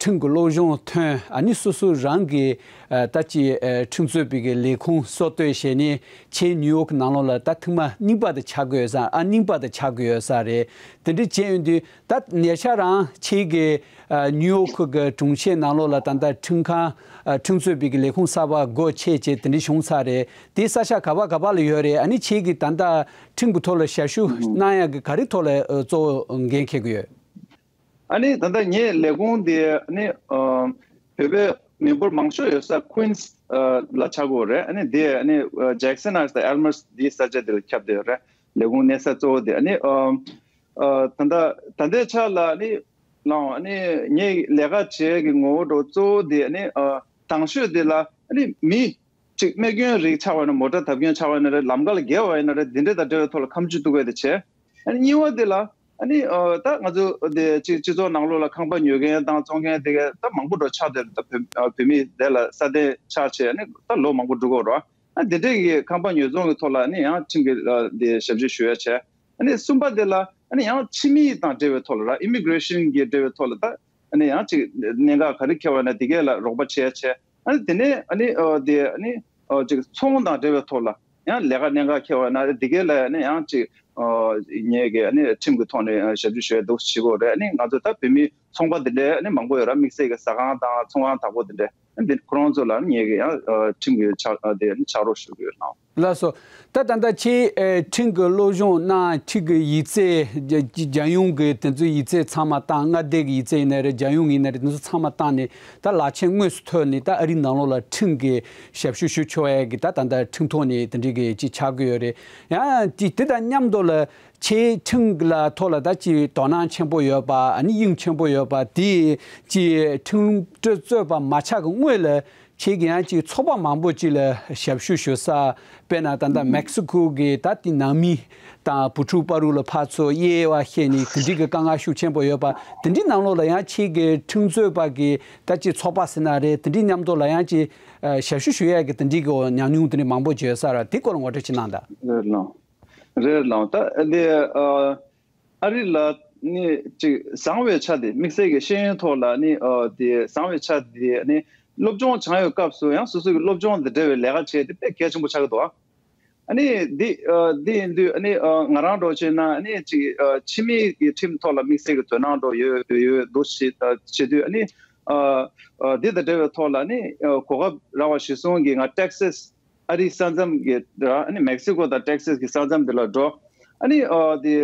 ཁྲིམས་ཀྱི་སློབ་སྦྱོང་ཐོན། ཨ་ནི་སོ་སོ་རང་གི་ཨ་ད་ཅིག་ཨ་ཁྲིམས་རྩོད་པའི་གི་ལས་ཁུངས་སོ་བཏོད་བྱས་ནས་ཁྱེད་ནིའུ་ཡོག་གི་ནང་ལོགས་ལ་ད་ཐེངས་མ་གཉིས་པ་དེ་ཆགས་ཀྱི་ཡོད་ས། ཨ་གཉིས་པ་དེ་ཆགས་ཀྱི་ཡོད་ས་རེད། དེ་འདྲ་བྱས་ཡོང་དུས་ད་ཉེ་ཆར་རང་ཁྱེད་ཀྱི་ཨ་ནིའུ་ཡོག་གི་གྲོང་ཁྱེར་ནང་ལོགས་ལ་ད་ལྟ་ཁྲིམས་ཁང་ཨ་ཁྲིམས་རྩོད་པའི་གི་ལས་ཁུངས་གསར་པ་སྒོ་ཕྱེ་བྱས་དེ་འདྲ་བྱུང་ས་རེད། དེ་ས་ཆ་ག་པ་ག་པ་ལ་ཡོད་རེད། ཨ་ནི་ཁྱེད་ཀྱིས་ད་ལྟ་ཁྲིམས་ཀྱི་ཐོག་ལ་ཞབས་ཞུ་གནང་ཡག་གི་ག་རེ་ཐོག་ལ་ཨ་གཙོ་བོ་འགན་འཁྱེར་གྱི་ཡོད། ཨ་ནི་ད་ལྟ་ངའི་ལས་ཁུངས་དེ་ཨ་ནི་ཨ་བོད་པའི་མི་འབོར་མང་ཤོས་ཡོད་ས་ཀུན་སི་ཨ་ལ་ཆགས་ཀྱི་ཡོད་རེད། ཨ་ནི་དེ་ཨ་ནི་ཨ་ཇེག་སན་ཨ་དང་ཨེལ་མར་སི་དེའི་ས་ཆ་དེ་ལ་ཁྱབ་བསྡད་ཡོད་རེད། ལས་ཁུངས་གནས་ས་གཙོ་བོ་དེ་ཨ་ནི་ཨ་ཨ་ད་ལྟ་ད་ལྟའི་ཆ་ལ་ཨ་ནི་ལའང་ཨ་ནི་ངས་ལས་ཀ་བྱེད་ཀྱི་ངོ་བོ་འདྲ་གཙོ་བོ་དེ་ཨ་ནི་ཨ་དང་ཤོས་དེ་ལ་ཨ་ནི་མི་གཅིག་རྨས་སྐྱོན་རིགས་ཆགས་པ་ཡིན་ན། མོ་ཊ་བརྡབ་སྐྱོན་ཆགས་པ་ཡིན་ན་རེད། ལམ་ཁ་ལ་འགེལ་བ་ཡིན་ན་རེད། འདི་འདྲ་དང་འབྲེལ་བའི་ཐོག་ལ་ཁ་མཆུ་གཏུག་ཡ་དེ་བྱས། ཨ་ནི་གཉིས་པ་དེ་ལ་ཨ་ནི་ཨ་ད་ང་ཚོ་དེ་སྤྱི་སྤྱི་ཚོགས་ནང་ལོགས་ལ་ཁང་པ་ཉོ་མཁན་དང་བཙོང་མཁན་དེ་ག་ད་མང་པོ་འགྲོ་ཆགས་དེ་ད་བོད་ཨ་བོད་མི་དེ་ལ་ས་གདན་ཆགས་བྱས་ཨ་ནི་ད་ལོ་མང་པོ་འགྲོ་གི་ཡོད་རེད། ཨ་དེ་འདྲས་ཀྱི་ཁང་པ་ཉོ་ཚོང་གི་ཐོག་ལ་ཨ་ནི་ཡང་ཁྲིམས་ཀྱི་ཨ་དེ་ཞབས་ཞུ་ཞུ་ཡ་བྱས། ཨ་ནི་གསུམ་པ་དེ་ལ་ཨ་ནི་ཡང་ཕྱི་མི་དང་འབྲེལ་བའི་ཐོག་ལ་ར་ཨི་མི་གྷི་རེ་ཤན་གྱི་འབྲེལ་བའི་ཐོག་ལ་ད་ཨ་ནི་ཡང་ཅིག་གནད་འགག་ག་རེ་འཁེལ་བ་ན་དེ་གས་ལ་རོགས་པ་བྱས་བྱས། ཨ་ནི་དེ་ནས་ཨ་ནི་ཨ་དེ་ཨ་ནི་ཨ་ཅིག་ཚོང་དང་འབྲེལ་བའི་ཐོག་ལ་ཡང་ལས་ཀ་གནད་འགག་འཁེལ་བ་ན་དེ་གས་ལ་ཨ་ནི་ཡང་ཅིག་ཨ་ངས་ཀྱི་ཨ་ནི་ཁྲིམས་ཀྱི་ཐོག་ནས་ཨ་ཞབས་ཞུ་ཞུ་ཡ་འདུག་བྱེད་དགོས་རེད། ཨ་ནི་ང་ཚོ་ད་བོད་མི་ཚོང་པ་དེ་འདྲས་ཨ་ནི་མང་པོ་ཡོད་ར། དམིགས་བསལ་གྱི་ཟ་ཁང་དང་ཚོང་ཁང་དག་པོ་དེ་འདྲས། ཨ་ནི་དེ་ཁོ་རང་ཚོ་ལ་ཨ་ནི་ངས་ཀྱི་ཡང་ཨ་ཁྲིམས་ཀྱི་ཕྱག་ཨ་དེ་ཨ་ནི་ཕྱག་རོགས་ཞུ་གི་ཡོད་ལགས། ལགས་སོ། ད་ད་ལྟ་ཁྱེད་ཨེ་ཁྲིམས་ཀྱི་སློབ་སྦྱོང་གནང་། ཁྲིམས་ཀྱི་ཡིག་ཚད་རྒྱ་རྒྱལ་ཡོངས་ཀྱི་དེ་ཚོའི་ཡིག་ཚད་ཚང་མ་བཏང་། མངའ་སྡེ་གི་ཡིག་ཚད་ཡིན་ན་རེད། རྒྱལ་ཡོངས་ཡིན་ན་རེད། དེ་ཚོ་ཚང་མ་བཏང་ནས་ད་ལག་ཁྱེར་དངོས་སུ་ཐོབ་ནས་ད་ཨ་རིའི་ནང་ལོགས་ལ་ཁྲིམས་ཀྱི་ཞབས་ཞུ་ཞུ་ཆོག་ཡས་ཀྱི་ད་ད་ལྟ་ཁྲིམས་ཐོག་ནས་དེ་འདྲའི་གི་ཅིག་ཆགས་ཀྱི་ཡོད་རེད། ཡང་དེ་དེ་དང་མཉམ་དུ་ལ་ཁྱེད་ཁྲིམས་ལ་ཐོག་ལ་ད་ཅིག་དོ་སྣང་ཆེན་པོ་ཡོད་པ། ཨ་ནི་དབྱིངས་ཆེན་པོ་ཡོད་པ། དེ་ཅིག་ཁྲིམས་རྩོད་པ་མ་ཆགས་ཀྱི་སྔོན་ལ་ཁྱེད་ཀྱི་ཡང་ཅིག་ཚོགས་པ་མང་པོ་ཅིག་ལ་ཞབས་ཞུ་ཞུ་ས། དཔེར་ན་ད་ལྟ་མེག་སི་ཁོ་གི་ད་དེ་ནང་མི་དང་བུ་ཕྲུག་བར་དུ་ལ་ཕར་ཚུར་དབྱེ་བ་ཕྱེ་ནས་དེ་འདྲའི་གི་དཀའ་ངལ་ཤུགས་ཆེན་པོ་ཡོད་པ། དེ་འདྲའི་ནང་ལོགས་ལ་ཡང་ཁྱེད་ཀྱི་ཁྲིམས་རྩོད་པ་གི་ད་ཅིག་ཚོགས་པ་ཟེར་ན་རེད། དེ་འདྲའི་མཉམ་དུ་ལ་ཡང་ཅིག་ཞབས་ཞུ་ཞུ་ཡས་ཀྱི་དེ་འདྲའི་གི་ཉམས་མྱོང་དེ་འདྲའི་མང་པོ་བརྗོད་ས་ར། དེ་སྐོར་ལ་ངོ་སྤྲོད་ཅིག་གནང་དང་། རེད་ལགས། རེད་ལགས། ད་འདི་ཨ་ཨ་རི་ལ་ནི་ཅིག་བཟང་བའི་ཆ་དེ། དམིགས་བསལ་གྱི་ཤེས་ཡོན་ཐོག་ལ་ནི་ཨ་དེ་བཟང་བའི་ཆ་དེ་ནི་སློབ་སྦྱོང་སྦྱང་ཡོད་སྐབས་སུ་ཡང་སོ་སོ་གི་སློབ་སྦྱོང་དང་འབྲེལ་བའི་ལས་ཀ་བྱེད་དེ་དཔེ་གལ་ཆེན་པོ་ཆགས་ཀྱི་འདུག་ཨ་ནི་འདི་ཨ་འདི་ཡིན་དུས་ཨ་ནི་ཨ་ང་རང་འདྲ་བྱས་ན་ཨ་ནི་ཅིག་ཨ་ཕྱི་མི་གི་ཁྲིམས་ཐོག་ལ་དམིགས་བསལ་གྱི་དོ་སྣང་འདྲ་ཡོད་ཡོད་འདུག་ཞེས་ཨ་བྱེད་དུས་ཨ་ནི་ཨ་ཨ་འདི་དང་འབྲེལ་བའི་ཐོག་ལ་ཨ་ནི་ཨ་གོ་སྐབས་རག་པ་གཞིར་བཟུང་གིས་ང་ཊེག་སཱས་ཨ་རིའི་ས་མཚམས་ཀྱི་ཨ་ནི་མེག་སི་ཀོ་དང་ཊེག་སཱས་ཀྱི་ས་མཚམས་དེ་ལ་འགྲོ། ཨ་ནི་ཨ་དེ་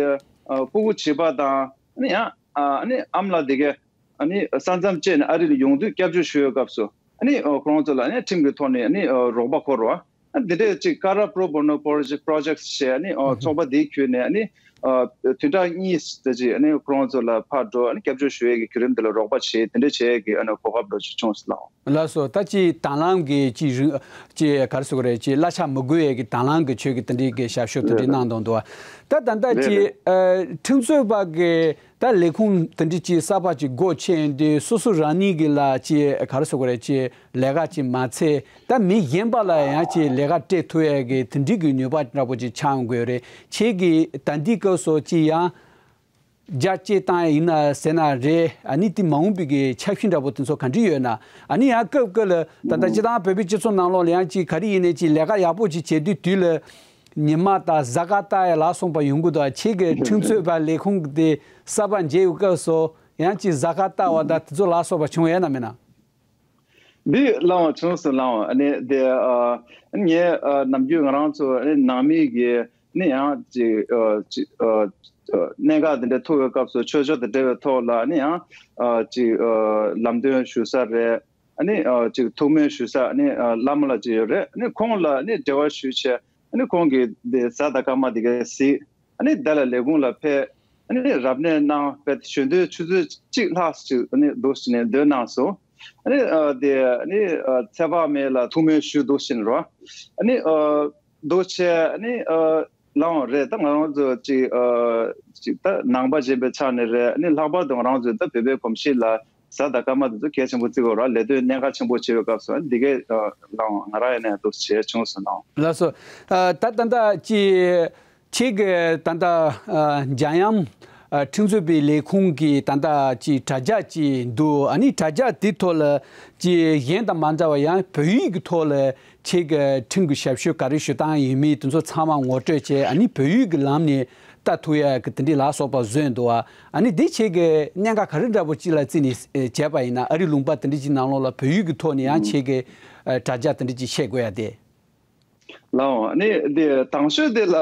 ཨ་ཕྲུ་གུ་བྱིས་པ་དང་ཨ་ནི་ཡང་ཨ་ནི་ཨ་མ་ལགས་དེ་གས་ཨ་ནི་ས་མཚམས་བཅད་ནས་ཨ་རི་ལ་ཡོང་དུས་སྐྱབས་བཅོལ་ཞུ་བའི་སྐབས་སུ་ཨ་ནི་ཨ་ཁོ་རང་ཚོ་ལ་ཨ་ནི་ཁྲིམས་ཀྱི་ཐོག་ནས་ཨ་ནི་ཨ་རོགས་པ་འཁོར་བ། ཨ་འདི་འདྲས་ཅིག་ཀ་ར་པྲོ་བོ་ནོ་པྲོ་ཇེག་པྲོ་ཇེག་ཞེས་ཨ་ནི་ཨ་ཚོགས་པ་འདིའི་བརྒྱུད་ནས་ཨ་ནི་ཨ་བདུན་ཕྲག་གཉིས་ཙམ་ཅིག་ཨ་ནི་ཁོ་རང་ཚོ་ལ་ཕར་འགྲོ། ཨ་ནི་སྐྱབས་བཅོལ་ཞུ་ཡས་ཀྱི་བརྒྱུད་རིམ་འདི་ལ་རོགས་པ་བྱེད། དེ་འདྲས་བྱེད་ཡས་ཀྱི་ཨ་ནི་གོ་སྐབས་འདྲ་ཅིག་བྱུང་སོང་། ལགས་སོ། ད་ཅིག་དང་བླངས་ཀྱི་ཅིག་རིང་ཅིག་ག་རེ་ཟེར་དགོས་རེད། ཅིག་གླ་ཆ་མི་དགོས་ཡས་ཀྱི་དང་བླངས་ཀྱི་ཆོས་ཀྱི་དེ་འདྲའི་གི་ཞབས་ཞུ་དེ་འདྲའི་གནང་དང་འདུག་ད་ད་ལྟ་རེད་ཅིག་རེད། ཨ་ཁྲིམས་རྩོད་པ་གི་ད་ལས་ཁུངས་དེ་འདྲའི་ཅིག་གསར་པ་ཅིག་སྒོ་ཕྱེ་དུས་སོ་སོ་རང་ཉིད་ཀྱི་ལ་ཅིག་ག་རེ་ཟེར་དགོས་རེད། ཅིག་ལས་ཀ་ཅིག་མ་ཚད་ད་མི་གཞན་པ་ལ་ཡང་ཅིག་ལས་ཀ་སྤྲད་ཐུབ་ཡས་ཀྱི་དེ་འདྲའི་གི་ནུས་པ་འདྲ་པོ་ཅིག་ཆགས་ཡོང་དགོས་རེད། ཁྱེད་ཀྱིས་ད་ལྟའི་སྐབས་སུ་ཅིག་ཡང་རྒྱ་སྐྱེད་བཏང་ཡ་ཡིན་ན་ཟེར་ན་རེད། ཨ་ནི་དེ་མ་འོངས་པའི་གི་འཆར་གཞི་འདྲ་པོ་དེ་ཚོ་ག་འདྲ་ཡོད་ན། ཨ་ནི་ཡང་སྐབས་སྐབས་ལ་ད་ལྟ་སྤྱིར་བཏང་བོད་པའི་སྤྱི་ཚོགས་ནང་ལོགས་ལ་ཡང་ཅིག་ག་རེ་ཡིན་ནའི་ཅིག་ལས་ཀ་ཡག་པོ་ཅིག་བྱེད་དུས་དུས་ལ་ཉི་མ་དང་གཟའ་སྐར་བལྟ་ཡ་ལ་སོགས་པ་ཡོང་གི་འདུག་ཁྱེད་ཀྱི་ཁྲིམས་རྩོད་པ་ལས་ཁུངས་དེ་གསར་པ་མཇལ་ཡོང་སྐབས་སུ་ཡང་ཅིག་གཟའ་སྐར་བལྟ་བ་དང་དེ་ཚོ་ལ་སོགས་པ་བྱུང་ཡོད་ན་མེད་ན། འདི་ལའང་བྱུང་སོང་། ལའང་ཨ་ནི་དེ་ཨ་ངས་ཨ་ནམ་རྒྱུན་ང་རང་ཚོ་ཨ་ནི་ནང་མི་གི་ནི་ཡང་ཅིག་ཨ་ཅིག་ཨ་ཨ་གནད་འགག་དེ་འདྲ་ཐུག་པའི་སྐབས་སུ་ཆོས་ཕྱོགས་དང་འབྲེལ་བའི་ཐོག་ལ་ནི་ཡང་ཨ་ཅིག་ཨ་ལམ་སྟོན་ཞུ་ས་རེད། ཨ་ནི་ཨ་ཅིག་ཐུགས་སྨོན་ཞུ་ས་ཨ་ནི་ཨ་བླ་མ་ལགས་ཅིག་ཡོད་རེད། ཨ་ནི་ཁོང་ལ་ཨ་ནི་འབྲེལ་བ་ཞུས་བྱས་ཨ་ནི་ཁོང་གིས་དེ་གཟའ་དང་སྐར་མ་དེ་ག་གཟིགས། ཨ་ནི་དེ་ལ་ལས་ཁུངས་ལ་ཕེབས། ཨ་ནི་རབ་གནས་གནང་། ཕེབས་གཞོན་དུས་ཆུ་ཚོད་གཅིག་ལྷག་ཅིག་ཨ་ནི་འདུག་ཟེར་ནས་སྡོད་གནང་སོང་། ཨ་ནི་ཨ་དེ་ཨ་ནི་ཨ་ཚེ་དཔག་མེད་ལ་ཐུགས་སྨོན་ཞུ་འདུག་ཟེར་ནས་རོ། ཨ་ནི་ཨ་འདུག་བྱས་ཨ་ནི་ཨ་ལའང་རེད། ད་ང་རང་ཚོ་ཅིག་ཨ་ཅིག་ད་ནང་པ་ཅན་པའི་ཆ་ནས་རེད། ཨ་ནི་ལྷག་པར་དུ་ང་རང་ཚོ་ད་བོད་པའི་གོམས་གཤིས་ལ་གཟའ་དང་སྐར་མ་དེ་ཚོ་གལ་ཆེན་པོ་བརྩི་དགོས་ར། ལས་དོན་གནད་འགག་ཆེན་པོ་བྱེད་པའི་སྐབས་སུ་ཨ་ནི་འདི་གས་ཨ་ལའང་ང་རང་ཡིན་ནའི་འདུག་བྱས་བྱུང་སོང་ནའང་། ལགས་སོ། ཨ་ད་ད་ལྟ་ཅིག་ཁྱེད་ཀྱིས་ད་ལྟ་ཨ་འཇམ་དབྱངས་ཨ་ཁྲིམས་རྩོད་པའི་ལས་ཁུངས་ཀྱི་ད་ལྟ་ཅིག་དྲ་རྒྱ་ཅིག་འདུག་ཨ་ནི་དྲ་རྒྱ་དེ་ཐོག་ལ་ཅིག་གཞན་དང་མ་འདྲ་བ་ཡང་བོད་ཡིག་གི་ཐོག་ལ་ཁྱེད་ཀྱི་ཁྲིམས་ཀྱི་ཞབས་ཞུ་ག་རེ་ཞུ་སྟངས་ཡིན་མིན་དེ་ཚོ་ཚང་མ་ངོ་སྤྲོད་བྱས། ཨ་ནི་བོད་ཡིག་གི་ལམ་ནས་ལྟ་ཐུབ་ཡ་གི་དེ་འདྲའི་ལ་སོགས་པ་བཟོས་འདུག་ཨ་ནི་དེ་ཁྱེད་ཀྱི་གནད་འགག་ག་རེ་འདྲ་པོ་ཅིག་ལ་བརྩིས་ནས་བྱས་པ་ཡིན་ན། ཨ་རི་ལུང་པ་དེ་འདྲ་ཅིག་ནང་ལོགས་ལ་བོད་ཡིག་གི་ཐོག་ནས་ཡང་ཁྱེད་ཀྱི་དྲ་རྒྱ་དེ་འདྲ་ཅིག་ཕྱེ་དགོས་ཡ་དེ། ལའོ། ཨ་ནི་དེ་དང་ཤོས་དེ་ལ་